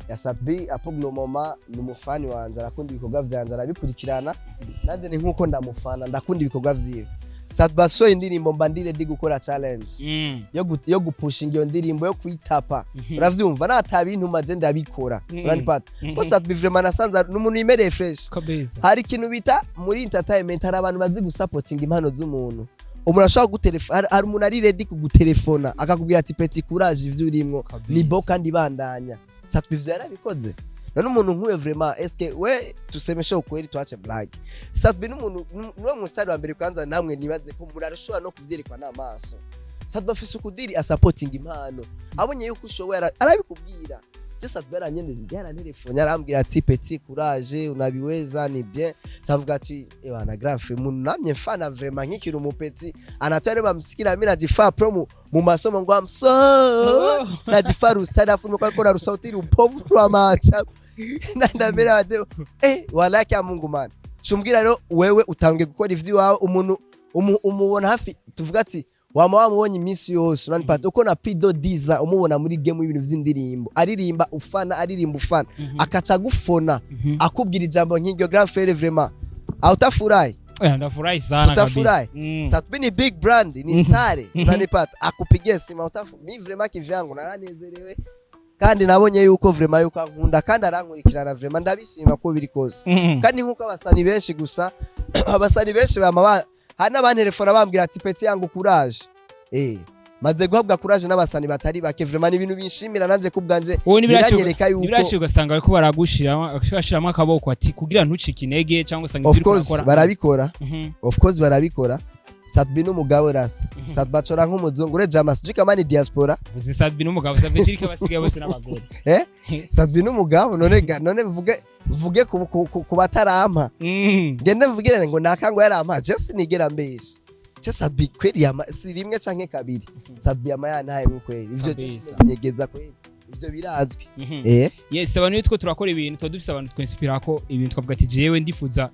Ya Satbi pour le moment ni umufani wanje, arakunda ibikorwa vyanje, arabikurikirana, nanje ni nkuko ndamufana, ndakunda ibikorwa vyiwe. Satbi asohoye indirimbo mba ndi ready gukora challenge yo gupushinga iyo ndirimbo, yo kuyitapa. Uravyumva, natabintuma je ndabikora. Uranipata ko Satbi vraiment nasanze ni umuntu yimereye fresh. Hari ikintu bita muri entertainment, hari abantu bazi gusapotinga impano z'umuntu. Umuntu ashobora kugutelefona, hari umuntu ari ready kugutelefona akakubwira ati petit, courage, ivyo urimwo ni bo kandi bandanya. Satbi ivyo yarabikoze. None umuntu nk'uyo vraiment, eske we tusemeshe ukweli, tuache blague, Satbi n'umuntu niwe musitari wa mbere kwanza namwe nibaze ko murashobora no kuvyerekwa n'amaso. Satbi afise ukudiri asapotinga impano, abonye yuko ushoboye arabikubwira. Je Satbi yarantelefone arambwira ati petit, courage, unabiweza, ni bien. Cavuga ati ebana grand frère, umuntu namye mfana vraiment nkikiri umupetit, anatware bamsikira mimi najifaa promo. Mu masomo ngo I'm so najifarusta nafunuka kora rusautiri upovu rwa macha ndamera bade walaki ya Mungu man. Shumbwira rero, wewe utangiye gukora ivy'iwawe, umuntu umubona hafi, tuvuga ati wama wamubonye iminsi yose, unanipata uko na Prido Diza umubona muri game y'ibintu vy'indirimbo, aririmba ufana, aririmba ufana, akaca agufona, akubwira ijambo nk'iryo, grand frère, vraiment hautafurahi? Ndafurahi sana. Utafurahi? Kabisa. Sat-B ni big brand, ni star, unanipata, akupigie simu utafu mi vraiment kivyangu naranezerewe kandi nabonye yuko vraiment yuko ankunda kandi arankurikirana, vraiment ndabishima ko biri kose. Kandi nkuko abasani benshi gusa, abasani benshi bama hari n'abantelefona bambwira ati: "Petit yangu, courage." Maze guhabwa courage n'abasani batari bake, vraiment ni ibintu binshimira nanje kubwanje. Wowe biranyereka yuko ntibirashika ugasanga bariko baragushiramo, bashiramo akaboko ati kugira ntucike intege, cyangwa usanga Of ivyo uriko course urakora? Barabikora. Of course barabikora. Sat-B n'umugabo rasta, Sat-B acora nk'umuzungu ureje ama sijui kama ni diaspora. Vuze Sat-B n'umugabo, ça veut dire ko abasigaye bose n'abagore. Sat-B n'umugabo, none none mvuge ku batarampa, ngende mvugire ngo nakango yarampa, je sinigera mbesha. Je Sat-B kweli yama si rimwe canke kabiri, Sat-B yama yantaye mu kweli ivyo je sinyegeza kweli, ivyo birazwi. Yes, abantu iyo two turakora ibintu tuba dufise abantu twinspira ko ibintu, twavuga ati jewe ndifuza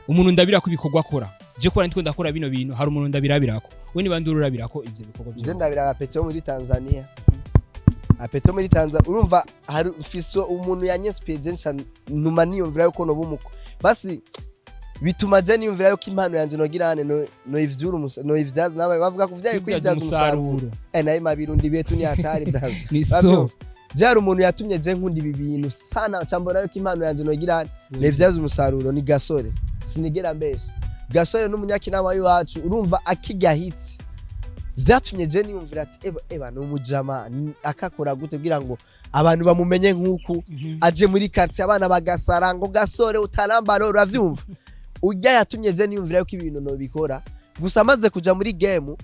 umuntu ndabira ko ibikorwa akora, je kubera ndiko ndakora bino bintu, hari umuntu ndabirabirako. We niba ndururabirako ivyo bikorwa Je vyawe? ndabira abapeti bo muri Tanzania, apeti bo muri Tanzania, urumva hari mfise umuntu yanyinspire, je nca ntuma niyumvira yuko noba umuko basi bituma je niyumvira yuko impano yanje nogira hane no ivyura no ivyaza nawe bavuga kuvyaye kwibyaza kwivyaza umusaruro. Umusaruro. Nayo mabirundi betu ni hatari brazo. Ni so. Bavyumva? Vyari umuntu yatumye je nkunda ibi bintu sana, nca mbona yuko impano yanje nogira hane nivyaza umusaruro, ni Gasore. Sinigera mbesha, Gasore n'umunyakinama w'iwacu, urumva akijya hit vyatumye je niyumvira ati eba eba ni umujama akakora gute kugira ngo abantu bamumenye nk'uku aje muri quartier abana bagasara ngo "Gasore utarambara", uravyumva? Urya yatumye je niyumvira yuko ibintu nobikora. Gusa amaze kuja muri game,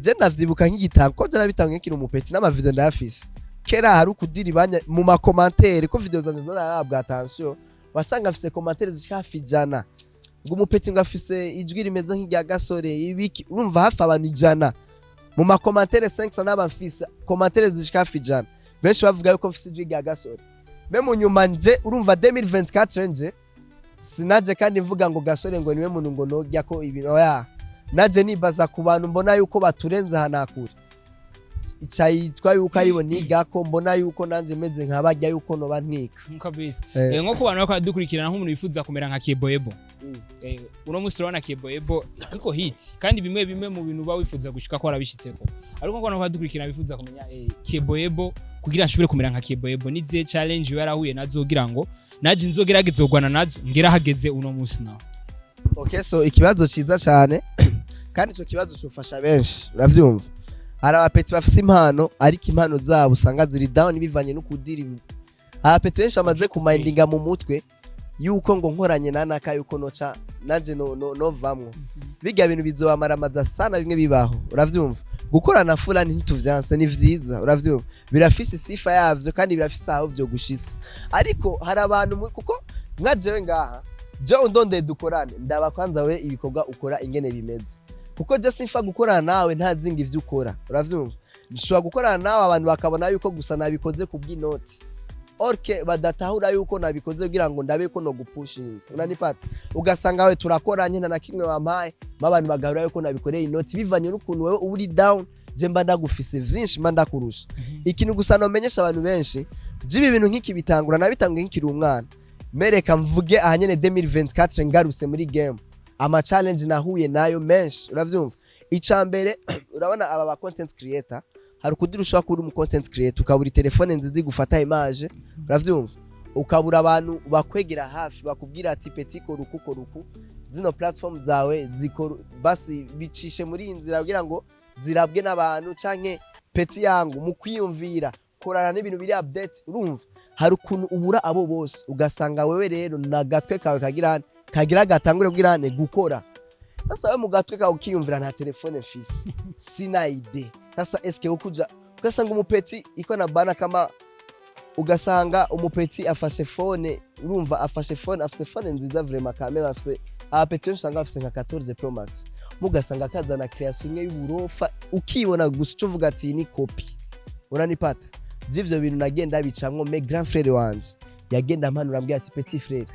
je ndavyibuka nk'igitabo ko je nabitanguye nkiri umupeti, n'amavideo ndayafise kera, hari ukudiri banya mu ma commentaires ko video zanje zarahabwa attention, wasanga afise commentaires zishika hafi 100 ngo umupeti ngo afise ijwi rimeze nk'irya Gasore ibiki, urumva hafi abantu 100 mu ma commentaires, 500 n'aba mfise commentaires zishika hafi 100, benshi bavuga yuko mfise ijwi rya Gasore. Me mu nyuma nje, urumva 2024 nje sinaje kandi mvuga ngo Gasore ngo niwe muntu ngo nojya ko ibintu, oya, naje nibaza ku bantu mbona yuko baturenze ahanakure icayitwa yuko aribo nigako, mbona yuko nanje meze nka barya yuko noba ntwika. Kabisa. Eh. Nko ku bantu bariko baradukurikirana, nk'umuntu wifuza kumera nka Keboebo, uno munsi turabona Keboebo iko hit, kandi bimwe bimwe mu bintu uba wifuza gushika ko warabishitseko, ariko nko abantu baradukurikirana bifuza kumenya Keboebo, kugira nshobore kumera nka Keboebo, nizihe challenge yarahuye nazo kugira ngo naje nzogerageze kugwana nazo ngera hageze uno munsi nawe? Okay, so ikibazo ciza cyane, kandi ico kibazo cofasha benshi, uravyumva? Hari abapeti bafise impano ariko impano zabo usanga ziri down bivanye n'ukudiri. Abapeti benshi bamaze kumayindinga mu mutwe yuko ngo nkoranye na naka yuko noca nanje no novamwo biga bintu bizobamaramaza sana. Bimwe bibaho, uravyumva? Gukorana fulani ntituvyanse, ni vyiza, uravyumva? Birafise isifa yavyo kandi birafise aho vyo gushitsa, ariko hari abantu kuko nka jewe ngaha, je undondeye dukorane, ndaba kwanza we ibikorwa ukora ingene bimeze, kuko je simfa gukorana nawe ntazinga ivyo ukora, uravyumva? Nshobora gukorana nawe abantu bakabona yuko gusa nabikoze kubw'inoti orke, badatahura yuko nabikoze kugira ngo ndabe ko no gupushinga, unanipata? Ugasanga we turakoranye nta na kimwe wampaye, abantu bagahura yuko nabikoreye inoti bivanye n'ukuntu wewe uba uri down, je mba ndagufise vyinshi, mba ndakurusha. Ikintu gusa nomenyesha abantu benshi, je ibi bintu nk'iki bitangura nabitanguye nkikiri umwana. Mereka mvuge aha nyene 2024 ngarutse muri game, ama challenge nahuye nayo menshi, uravyumva? Ica mbere, urabona aba ba content creator, hari ukudira ushobora kuba uri umu content creator ukabura telefone nziza igufata image, uravyumva? Ukabura abantu bakwegera hafi bakubwira ati: "Petit, kora uku, kora uku, zino platform zawe zikora basi bicishe muri iyi nzira kugira ngo zirabwe n'abantu", canke "Petit yangu, mu kwiyumvira korana n'ibintu biri update", urumva? Hari ukuntu ubura abo bose, ugasanga wewe rero nagatwe kawe kagira kagira gatangure kugira ane gukora. Sasa we mu gatwe kawe ukiyumvira: "Nta telefone mfise, sina idée." Sasa eske ukuja ugasanga umupeti iko na bana kama, ugasanga umupeti afashe phone, urumva, afashe phone, afise phone nziza vraiment, kameme afise Abapeti benshi usanga bafise nka 14 Pro Max, mugasanga kazana création imwe y'uburofa, ukibona gusa uco uvuga ati: "Iyi ni copie." Uranipata? Vy'ivyo bintu nagenda bicamwo, mais grand frère wanje yagenda ampanura, ambwira ati: "Petit frère,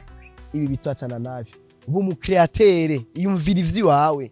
ibi bitwacana nabyo, uba umu créateur, iyumvira ivy'iwawe."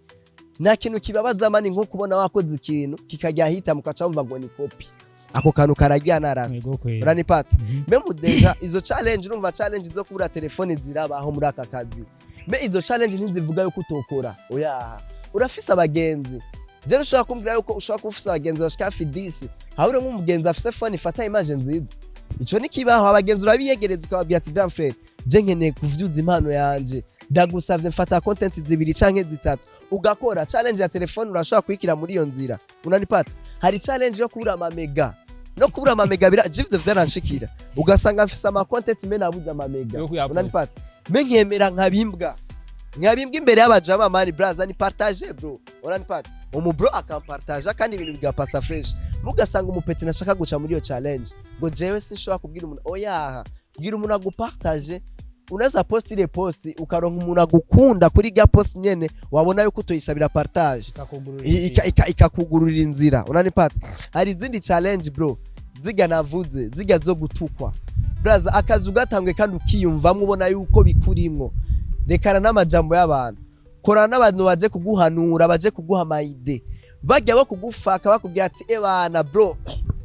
Nta kintu kibabaza, man, nko kubona wakoze ikintu kikajya hita, mukaca wumva ngo ni copie. Ako kantu kararyana, rasta. Yego kweli. Uranipata? Mhm. Même déjà izo challenge, urumva, challenge zo kubura telefone zirabaho muri aka kazi, mais izo challenge ntizivuga yuko utokora. Oyaha, urafise abagenzi. Je ushobora kumbwira yuko ushobora kuba ufise abagenzi bashika hafi 10, habure nk'umugenzi afise phone ifata image nziza? Ico ni kibaho. Abagenzi urabiyegereza, ukababwira ati: "Grand frère, je nkeneye kuvyuza impano yanje, ndagusavye mfata content zibiri canke zitatu." Ugakora. Challenge ya telefone urashobora kuyikira muri iyo nzira. Unanipata? Hari challenge yo kubura amamega, no kubura amamega bira jivyo vyaranshikira, ugasanga mfise ama content mais nabuze amamega. Yo kuyaposta. Unanipata? Mais nkemera nkabimbwa imbere y'abajama: "Man, braza, ni partage, bro." Unanipata? Umu bro akampartaja kandi ibintu bigapasa fresh. Mugasanga umupeti nashaka guca muri iyo challenge ngo jewe sinshobora kubwira umuntu. Oyaha, bwira umuntu agupartage. Unaza post ile post, ukaronka umuntu agukunda kuri rya post nyene, wabona yuko utoyisabira partage. Ikakugurura inzira. Ikakugururira inzira. Unanipata? Hari izindi challenge, bro, ziga navuze, ziga zo gutukwa. Braza, akazi ugatangwe kandi ukiyumvamwo, ubona yuko bikurimwo, rekana n'amajambo y'abantu. Korana n'abantu baje kuguhanura, baje kuguha ama idées, bajya bo kugufaka bakubwira ati: "Ebana bro,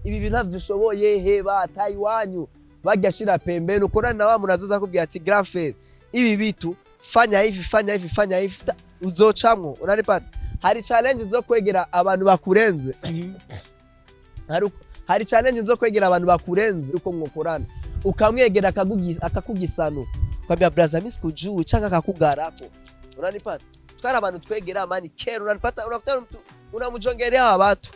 ibi bintu ntavyo ushoboye, heba tayiwanyu." Bajya shira pembeni, ukorana na wa muntu azoza akubwira ati: "Grand frère, ibi bitu fanya hivi, fanya hivi, fanya hivi." Uzocamwo. Unanipata? Hari challenge zo kwegera abantu bakurenze. Hari challenge zo kwegera abantu bakurenze uko mwokorana, ukamwegera akakugisano, ukambia: "Braza, mimi sikujui," canke akakugarako. Unanipata? Twari abantu twegera, man, kera. Unanipata? Unakuta mtu unamujongelea watu,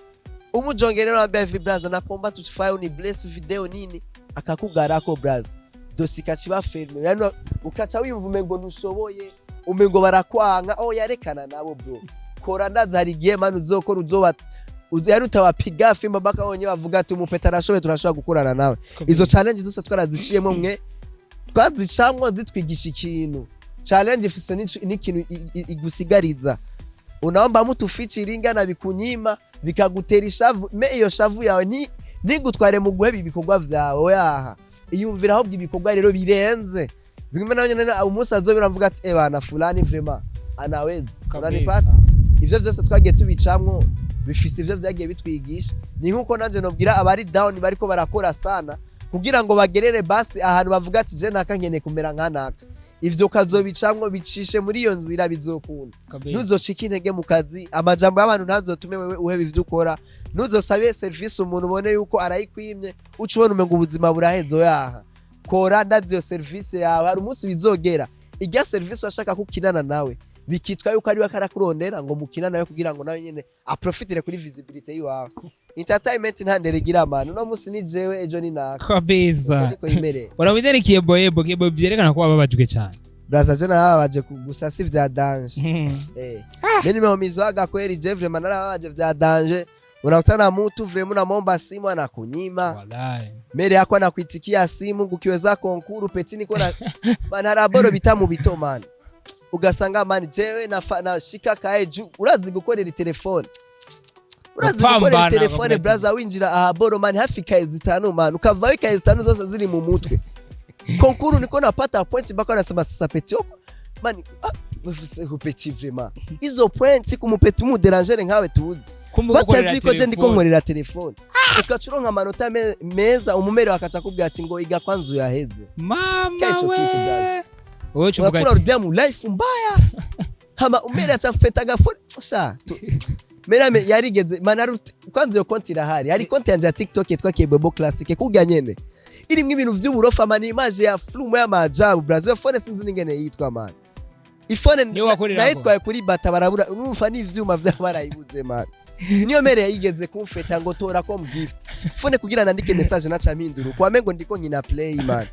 umujongelea, unambia hivi: "Braza, nakomba tufanye uni bless video nini." Akakugarako, braza, dosi ikaciba ferme, yani ukaca wiyumva umengo ntushoboye, umengo barakwanga. Oh, yarekana nabo, bro. Kora, ndazi hari igihe, man, uzokora uzoba yari utawapiga fimbo mpaka wonye bavuga ati: "Umupeta arashoboye, turashobora gukorana nawe." Izo challenge zose twaraziciyemo, mwe twazicamwo zitwigisha ikintu. Challenge ifise n'ikintu igusigariza. Unaomba mtu featuring na bikunyima, bikagutera ishavu, mais iyo shavu yawe ni nigutware mu guheba ibikorwa vyawe. Oyaha, iyumvira ahubwo ibikorwa rero birenze bimwe nawe nyene umunsi azobira mvuga ati: "Ebana, fulani vraiment anaweza." Unanipata? Ivyo vyose twagiye tubicamwo bifise ivyo vyagiye bitwigisha. Ni nkuko nanje nobwira abari down, bariko barakora sana kugira ngo bagerere basi ahantu bavuga ati: "Je naka nkeneye kumera nka naka." Ivyo ukazobicamwo, bicishe muri iyo nzira, bizokunda. Ntuzocike intege mu kazi. Amajambo y'abantu ntazotume wewe uheba ivyo ukora. Ntuzosabe serivisi umuntu ubone yuko arayikwimye, uca ubona umengo ubuzima buraheze. Yaha, kora, ndazi iyo serivisi yawe hari umunsi bizogera, irya serivisi washaka ko ukinana nawe bikitwa yuko ariwe akarakurondera ngo mukina nawe, kugira ngo nawe nyene aprofitire kuri visibility yiwawe. Entertainment nta ndere igira, man. Uno munsi ni jewe, ejo ni naka. Niko imereye. Urabize ni Kiyeboyebo. Kiyeboyebo vyerekana ko wababajwe cyane. Braza, je narababaje gusa si vya danger. Mimi nimeumizwaga kweli, je vraiment narababaje vya danger. Unakutana na mtu vraiment unamwomba simu anakunyima. Wallahi. Mere yako anakuitikia simu gukiweza concours petit niko na man haraboro bita mu bito, man. Ugasanga, man, jewe nashika kae juu urazi gukorera telefone, urazi gukorera Gupambana, telefone. bavuga ati- Braza, winjira aha boro, man, hafi kae zitanu, man, ukavayo kae zitanu zose ziri mu mutwe. Concours niko napata point mpaka nasema: "Sasa petit oko, man, ah, petit vraiment izo point kumupeti umuderangere nkawe tuzi." Kumbe gukorera Batazi ko je ndiko telefone. nkorera telefone, ugaca uronka amanota meza, umumere akaca akubwira ati ngo iga kwanza uyaheze. Mama Sikia ico we. kitu, braza. Wewe ucuvuga Unakula ati rudia mu life mbaya, hama umere aca mfeta agafoni sha mere yarigeze manarute. Kwanza iyo konti irahari, hari konti yanje ya TikTok yitwa Kebobo Classic, kurya nyene irimwo ibintu vy'uburofa, man, image ya flume y'amajabu. Brazil phone sinzi n'ingene yitwa, man. Ifone Niyo wakorerako? nayitwaye kuri bata, barabura, urumva n'ivyuma vyabo barayibuze, man. Niyo mere yayigeze kumfeta ngo tora ko gift phone kugira nandike message, naca mpindura uko wamengo ndiko nkina play, man.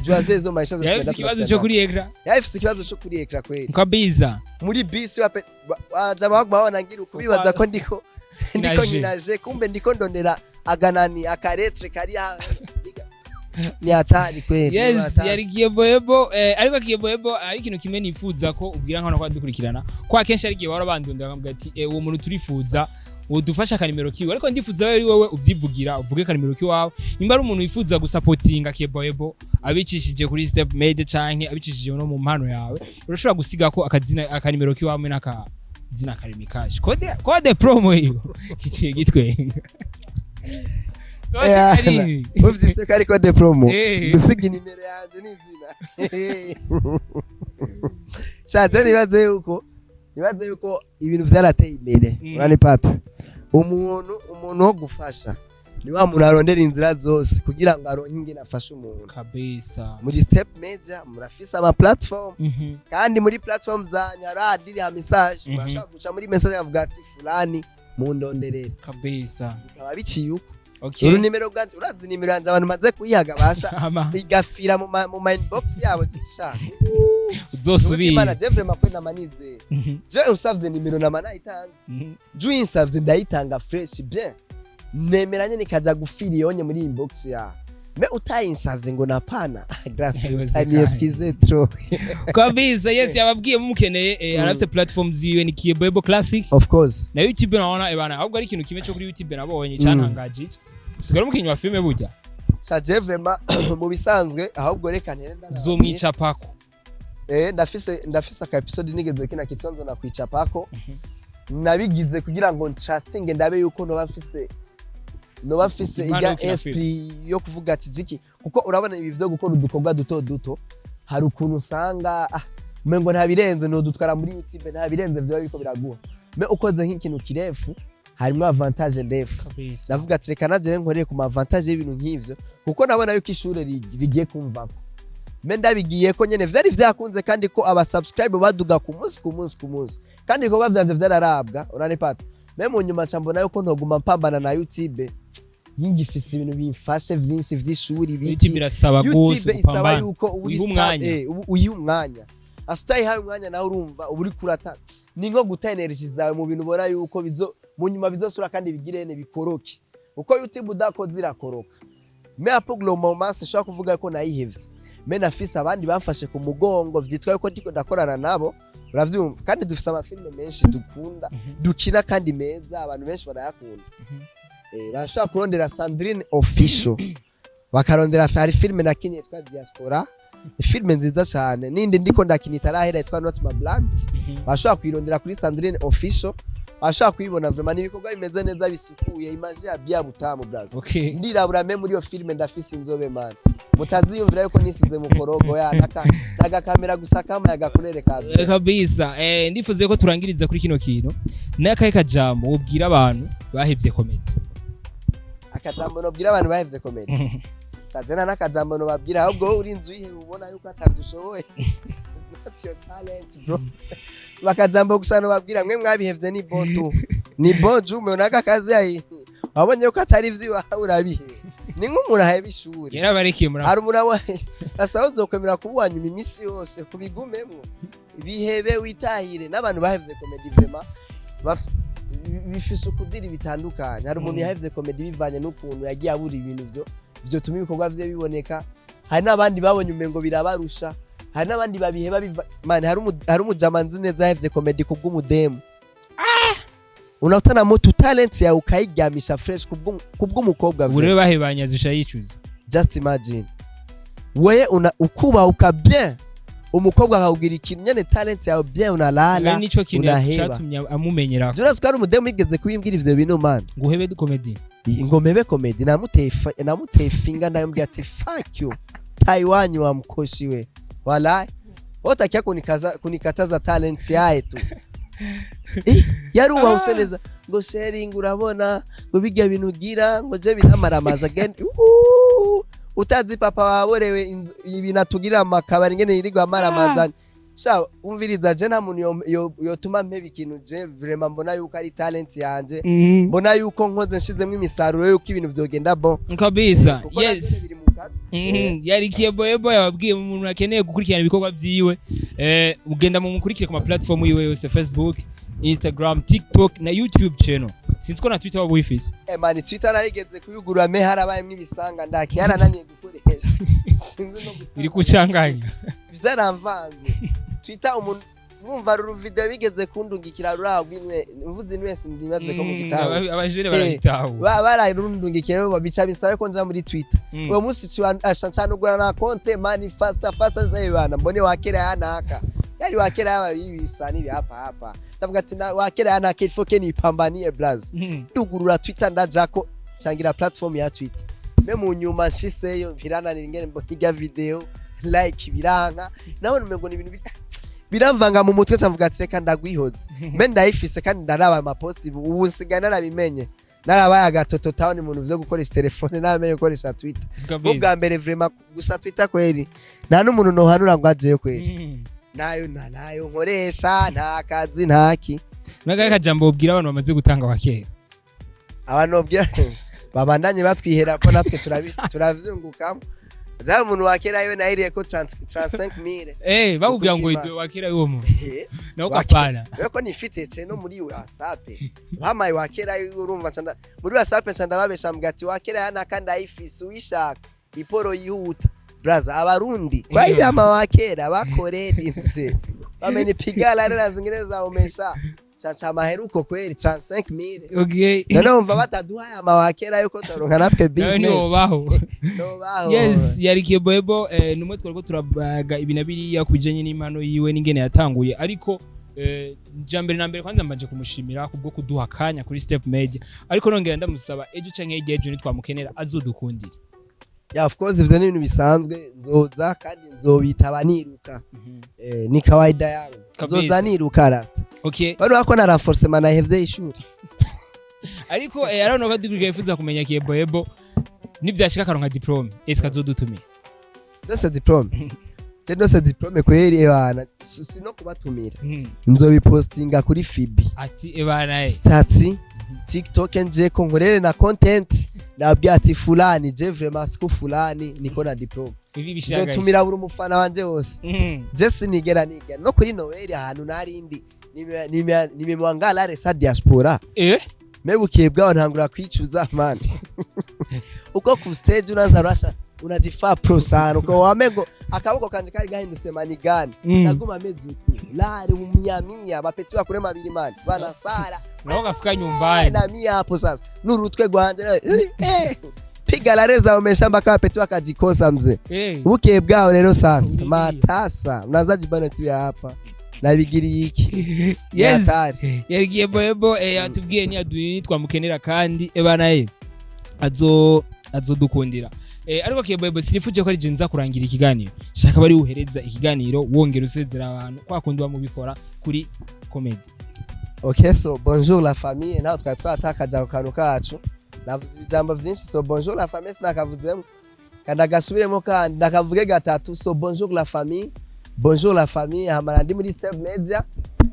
Jua zezo maisha zetu. Yarafise ikibazo cyo kuri écran. Yarafise ikibazo cyo kuri écran kweli. Kabisa. Muri bisi wape waja babona ngira ukubibaza ko ndiko Naje. nkinaje, kumbe ndiko ndondera aganani akaretre kari. Ni hatari kweli, ni Yes. hatari. Yari Kiyeboyebo, ariko Kiyeboyebo ari ikintu kimwe nifuza ko ubwira nk'abantu ko dukurikirana, ko akenshi ari igihe wara bandonda bakavuga ati: "Uwo muntu turifuza udufasha akanimero kiwe," ariko ndifuza ari wowe ubyivugira, uvuge akanimero kiwawe, nimba ari umuntu wifuza gusapotinga Kiyeboyebo abicishije kuri Step Media canke abicishije no mu mpano yawe, urashobora gusiga ko akazina, akanimero kiwawe n'akazina karimi kaje code promo hiyo kiciye gitwenga so Eh, uvyise ko ari code promo? Gusiga inimero yanje n'izina shaje, nibaze yuko ibintu vyarateye imbere. Uranipata, umuntu wo gufasha ni wa muntu arondera inzira zose kugira ngo aronke ingene afashe umuntu. Muri Step Media murafise ama platform, kandi muri platform zanyu aradiri ha message, murashobora guca muri message avuga ati: "Fulani mundonderere." Bikaba biciye uko. Uru nimero bwanje, urazi nimero yanje abantu maze kuyihaga basha Ama igafira mu ma inbox yabo sha. Uzosubira. Imana, je vraiment kwenda manizeye. Je usavye nimero nama nayitanze. Je uyinsavye ndayitanga fresh bien, nemera nyene ikaja gufira iyonye muri inbox yawe, mais utayinsavye ngo napana grave. Haiwezekani. Aniexcuse trop. Kabisa, yes, yababwiye mumukeneye, arafise platform ziwe, ni Kiyeboyebo Classic. Of course. Na YouTube naona, bana, ahubwo ari ikintu kimwe cyo kuri YouTube nabonye cyantangaje, iki usigara umukinyi wa filme burya. Sha, je vraiment mu bisanzwe ahubwo reka ntere ndababwiye. Uzomwica pako. Ndafise aka episode nigeze kina kitwa Nzona Kwicapako. Nabigize kugira ngo ntrustinge, ndabe yuko noba mfise Impano irya yo gukina. esprit yo kuvuga ati jiki, kuko urabona ibi vyo gukora udukorwa duto duto, hari ukuntu usanga umengo nta birenze nodutwara muri YouTube, nta birenze vyoba biriko biraguha, mais ukoze nk'ikintu kirefu harimo avantage ndefu. Ndavuga ati reka naje rero nkorere ku ma avantage y'ibintu nk'ivyo, kuko nabona yuko ishure rigiye kumvako, mais ndabigiye ko nyene vyari vyakunze, kandi ko aba subscribe baduga ku munsi ku munsi ku munsi, kandi ibikorwa vyanje vyararabwa, uranipata. Mais mu nyuma nca mbona yuko ntoguma mpambana na YouTube nkingifise ibintu bimfashe vyinshi vy'ishuri biki. YouTube irasaba gose YouTube isaba gupambana. yuko uba uri Uyiha umwanya. uyiha umwanya. Asa utayihaye umwanya nawe urumva uba uri kurata, ni nko guta energy zawe mu bintu ubona yuko bizo mu nyuma bizosura kandi bigirene bikoroke, kuko YouTube udakoze irakoroka. Mais pour le moment sinshobora kuvuga ko nayihevye, mais nafise abandi bamfashe ku mugongo vyitwa yuko ndiko ndakorana nabo, uravyumva, kandi dufise amafilme menshi dukunda, dukina kandi meza, abantu benshi barayakunda. Barashobora kurondera Sandrine Official, bakarondera, hari filime nakinye yitwa Diaspora, filime nziza cyane, nindi ndiko ndakina itarahera yitwa Not My Blood. Bashobora kuyirondera kuri Sandrine Official, bashobora kuyibona. Vraiment ni ibikorwa bimeze neza, bisukuye, image ya bya butamu braza. Ndirabura, mais muri iyo filime ndafise inzobe man, mutaziyumvira yuko nisize mu korogo ya nagakamera gusa kama yagakurere ka. Kabisa, ndifuze ko turangiriza kuri kino kintu. N'akahe kajambo wobwira abantu bahevye comedy? Akajambo nobwira abantu bahevye comedy? Shazena n'akajambo nobabwira, ahubwo wowe uri inzu yihe ubona yuko atavyo ushoboye. It's not your talent, bro. Bakajambo gusa nobabwira mwe mwabihevye, ni bon tu, ni bon jume unaka kazi yayi wabonye yuko atari ivyiwawe urabihe, ni nk'umuntu aheba ishuri. Yarabarekiye muri Hari umuntu asaba uzokwemera kuba uwa nyuma iminsi yose, kubigumemwo, bihebe witahire. N'abantu bahevye comedy vraiment bifise ukudiri bitandukanye. Hari umuntu yahevye comedy bivanye n'ukuntu yagiye abura ibintu vyo vyotuma ibikorwa vye biboneka, hari n'abandi babonye umengo birabarusha, hari n'abandi babiheba biva man, hari umujama nzi neza yahevye comedy kubw'umudemu. Unakutana mutu talent yawe ukayiryamisha fresh kubw'umukobwa. Ubu rero bahebanye azisha yicuza. Just imagine weye una ukubahuka bien, umukobwa akakubwira ikintu nyene, talent yawe bien, unalala, Rero nico kintu unaheba. catumye amumenyera. Jonas, ko ari umudemu yigeze kubimbwira ivyo bintu man. Ngo uhebe comedy. Ngo mpebe comedy, namuteye finga, ndamubwira ati: "Fuck you, Taiwan wa mkoshi we, walai wotakia kunikataza talent yaye tu." Yarubahuse neza ngo sharing, urabona ngo bijya bintu ugira ngo je biramaramaza again. Uuuu, utazi papa waborewe ibintu atugirira mu makabari ngene yirirwa amaramazanya. Sha umviriza, je nta muntu yotuma mpeba ikintu je vraiment mbona yuko ari talent yanje, mbona yuko nkoze nshizemo imisaruro yuko ibintu vyogenda bon. Kuko navyo biri mu kazi. Yari Kiyeboyebo, yababwiye umuntu akeneye gukurikirana ibikorwa vyiwe, ugenda mu mukurikire ku ma platform yiwe yose: Facebook, Instagram, TikTok na YouTube channel. Sinzi ko na Twitter waba uyifise. Eh man, Twitter narigeze kuyugurura, me harabayemwo ibisanga, ndaki yarananiye gukoresha, sinzi no gutanga. Iri kucanganya. Vyaramvanze Twitter. Umuntu mwumva ruru video bigeze kundungikira ruraho inwe mvuze inwese, ndibaze ko mu gitabo Abajene barabitaho. Bararundungikiye, bica bisabe ko nja muri Twitter. Uwo munsi canugura na konte man, faster faster zayibana mbone wakera yanaka yari wakera yaba bibisa nibi hapa hapa, ndavuga ati wakera yanaka, il faut que nipambanie, blaze. Ndugurura Twitter, ndajako cangira platform ya Twitter, me mu nyuma nshiseyo birananira ingene mbona irya video like biranka, nabona umengo ni ibintu biramvanga mu mutwe, cavuga ati reka ndagwihoze. Mbe ndayifise kandi ndaraba amaposti ubu nsigaye narabimenye, narabaye agatoto town mu bintu vyo gukoresha telefone, naramenye gukoresha Twitter bwa mbere vraiment. Gusa Twitter kweri nta n'umuntu nohanura ngo ajeyo kweri. Nayo ntayo nkoresha, nta kazi, ntaki. Nagaye kajambo ubwira abantu bamaze gutanga wa kera? Abantu babwira babandanye batwihera ko natwe turavyungukamo. Zaba umuntu wa kera yo nahiriye ko 35 000. Bakubwira ngo Ukuri. Ido wa kera y'uwo muntu nawe Wa ukapana. Rero ko nifite ce no muri WhatsApp bamaye wa kera yo, urumva nca muri WhatsApp nca ndababesha mbwa ati wa kera yana kandi ayifise uyishaka iporo yihuta, braza. Abarundi kwa hivi ama wa kera bakorera mse bamenipiga rera zingine za umesha cha maheruko kweli 35 000. None wumva bataduhaye ama wa kera yuko turonka natwe Nawe business. ntiwobaho. Nobaho. Yes, yari Keboebo, numwe twariko turabaga ibi na biriya ku bijanye n'impano yiwe n'ingene yatanguye, ariko ja mbere na mbere kwanza mbanje kumushimira kubwo kuduha akanya kuri Step Media, ariko nongera ndamusaba ejo canke hirya ejo nitwamukenera azodukundire. Yeah, of course, ivyo ni ibintu bisanzwe, nzoza kandi nzobitaba niruka. Ni kawaida yangu. Nzoza niruka, rasta. Bano bako na renforcement nahevye ishuri. Ariko arabona ko dukurikira yifuza kumenya Keboebo nivyashika akaronka diplôme, ese kazodutumira? Ndose diplôme, je ndose diplôme kweri ebana, si no kubatumira, nzobipostinga kuri FB, Ati ebana statut, TikTok, nje ko nkorere na content, nabwiye ati fulani, je vraiment siku fulani niko na diplôme. Ivi bishagaye. Nzotumira buri umufana wanje wose. Je sinigera niga no kuri Noel ahantu narindi nimemwangala sa diaspora. Mebukiye bwaho ntangura kwicuza man, uko ku stage unaza rasha unajifaa pro sana, uko wamengo akaboko kanje kari gahindutse manigani. Naguma meze uku lari umia bapeti bakure mabiri man bana sara. Naho gafika nyumbani. Na mia hapo sasa nurutwe gwanje, piga lareza umesha mpaka bapeti wakajikosa mzee. Bukeye bwaho rero sasa matasa mnaza jibana tu ya hapa nabigiriye iki? Hatari. Yari Keboebo, atubwiye ni aduyi twamukenera kandi ebana ye azo azodukundira. Ariko Keboebo, sinifuje ko ari je nza kurangira ikiganiro, shaka bari uhereza ikiganiro wongera usezera abantu kwa kundi bamubikora kuri comedy. Okay, so bonjour la famille. Naho twari twatakaje ako kantu kacu, navuze ibijambo vyinshi. So bonjour la famille sinakavuzemo kandi agasubiremo kandi ndakavuge gatatu. So bonjour la famille, bonjour la famille. Hamara ndi muri Step Media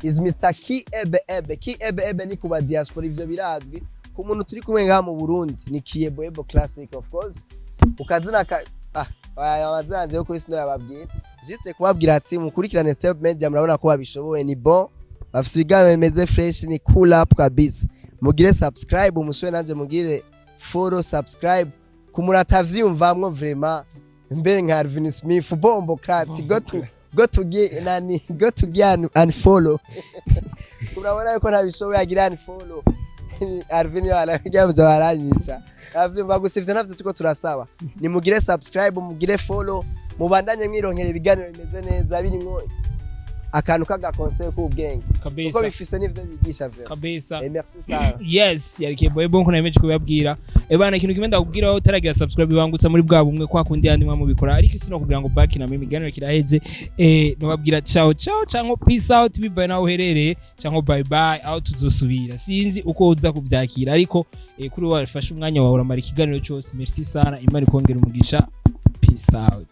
is Mr Kiebe Ebe. Kiebe Ebe ni kuba diaspora, ivyo birazwi. Ku muntu turi kumwe ngaha mu Burundi ni Kiebo Ebo Classic, of course. Ukazina ka aya amazina yanje yo kuri sino yababwira, juste kubabwira ati mukurikirane Step Media, murabona ko babishoboye, ni bon, bafise ibiganiro bimeze fresh, ni cool up kabisa. Mugire subscribe umusore nanje mugire follow, subscribe kumurata vyumvamwo vraiment mbere nka Alvin Smith bombo crat, go to get nani, go to get and follow. Urabona yuko ntabishoboye, agira and follow. Alvin yaragiye baranyica, avyumva gusa. Ivyo navyo turiko turasaba ni mugire subscribe, mugire follow, mubandanye mwironkera ibiganiro bimeze neza birimwo akantu k'agaconseil k'ubwenge kuko bifise n'ivyo bigisha vraiment. Merci sana. Yes, yari Keboebo nko nameje kubabwira. Ebana, ikintu kimwe ndakubwira, wowe utaragira subscribe, bangutsa muri bwa bumwe kwa kundi yandi mwamubikora, ariko sino kugira ngo back na mimi iganiro kiraheze. Nobabwira ciao ciao cyangwa peace out bivaye naho uherereye, cyangwa bye bye aho tuzosubira, sinzi uko uza kubyakira, ariko kuri wowe wafashe umwanya wawe uramara ikiganiro cyose, merci sana, Imana ikongera umugisha, peace out.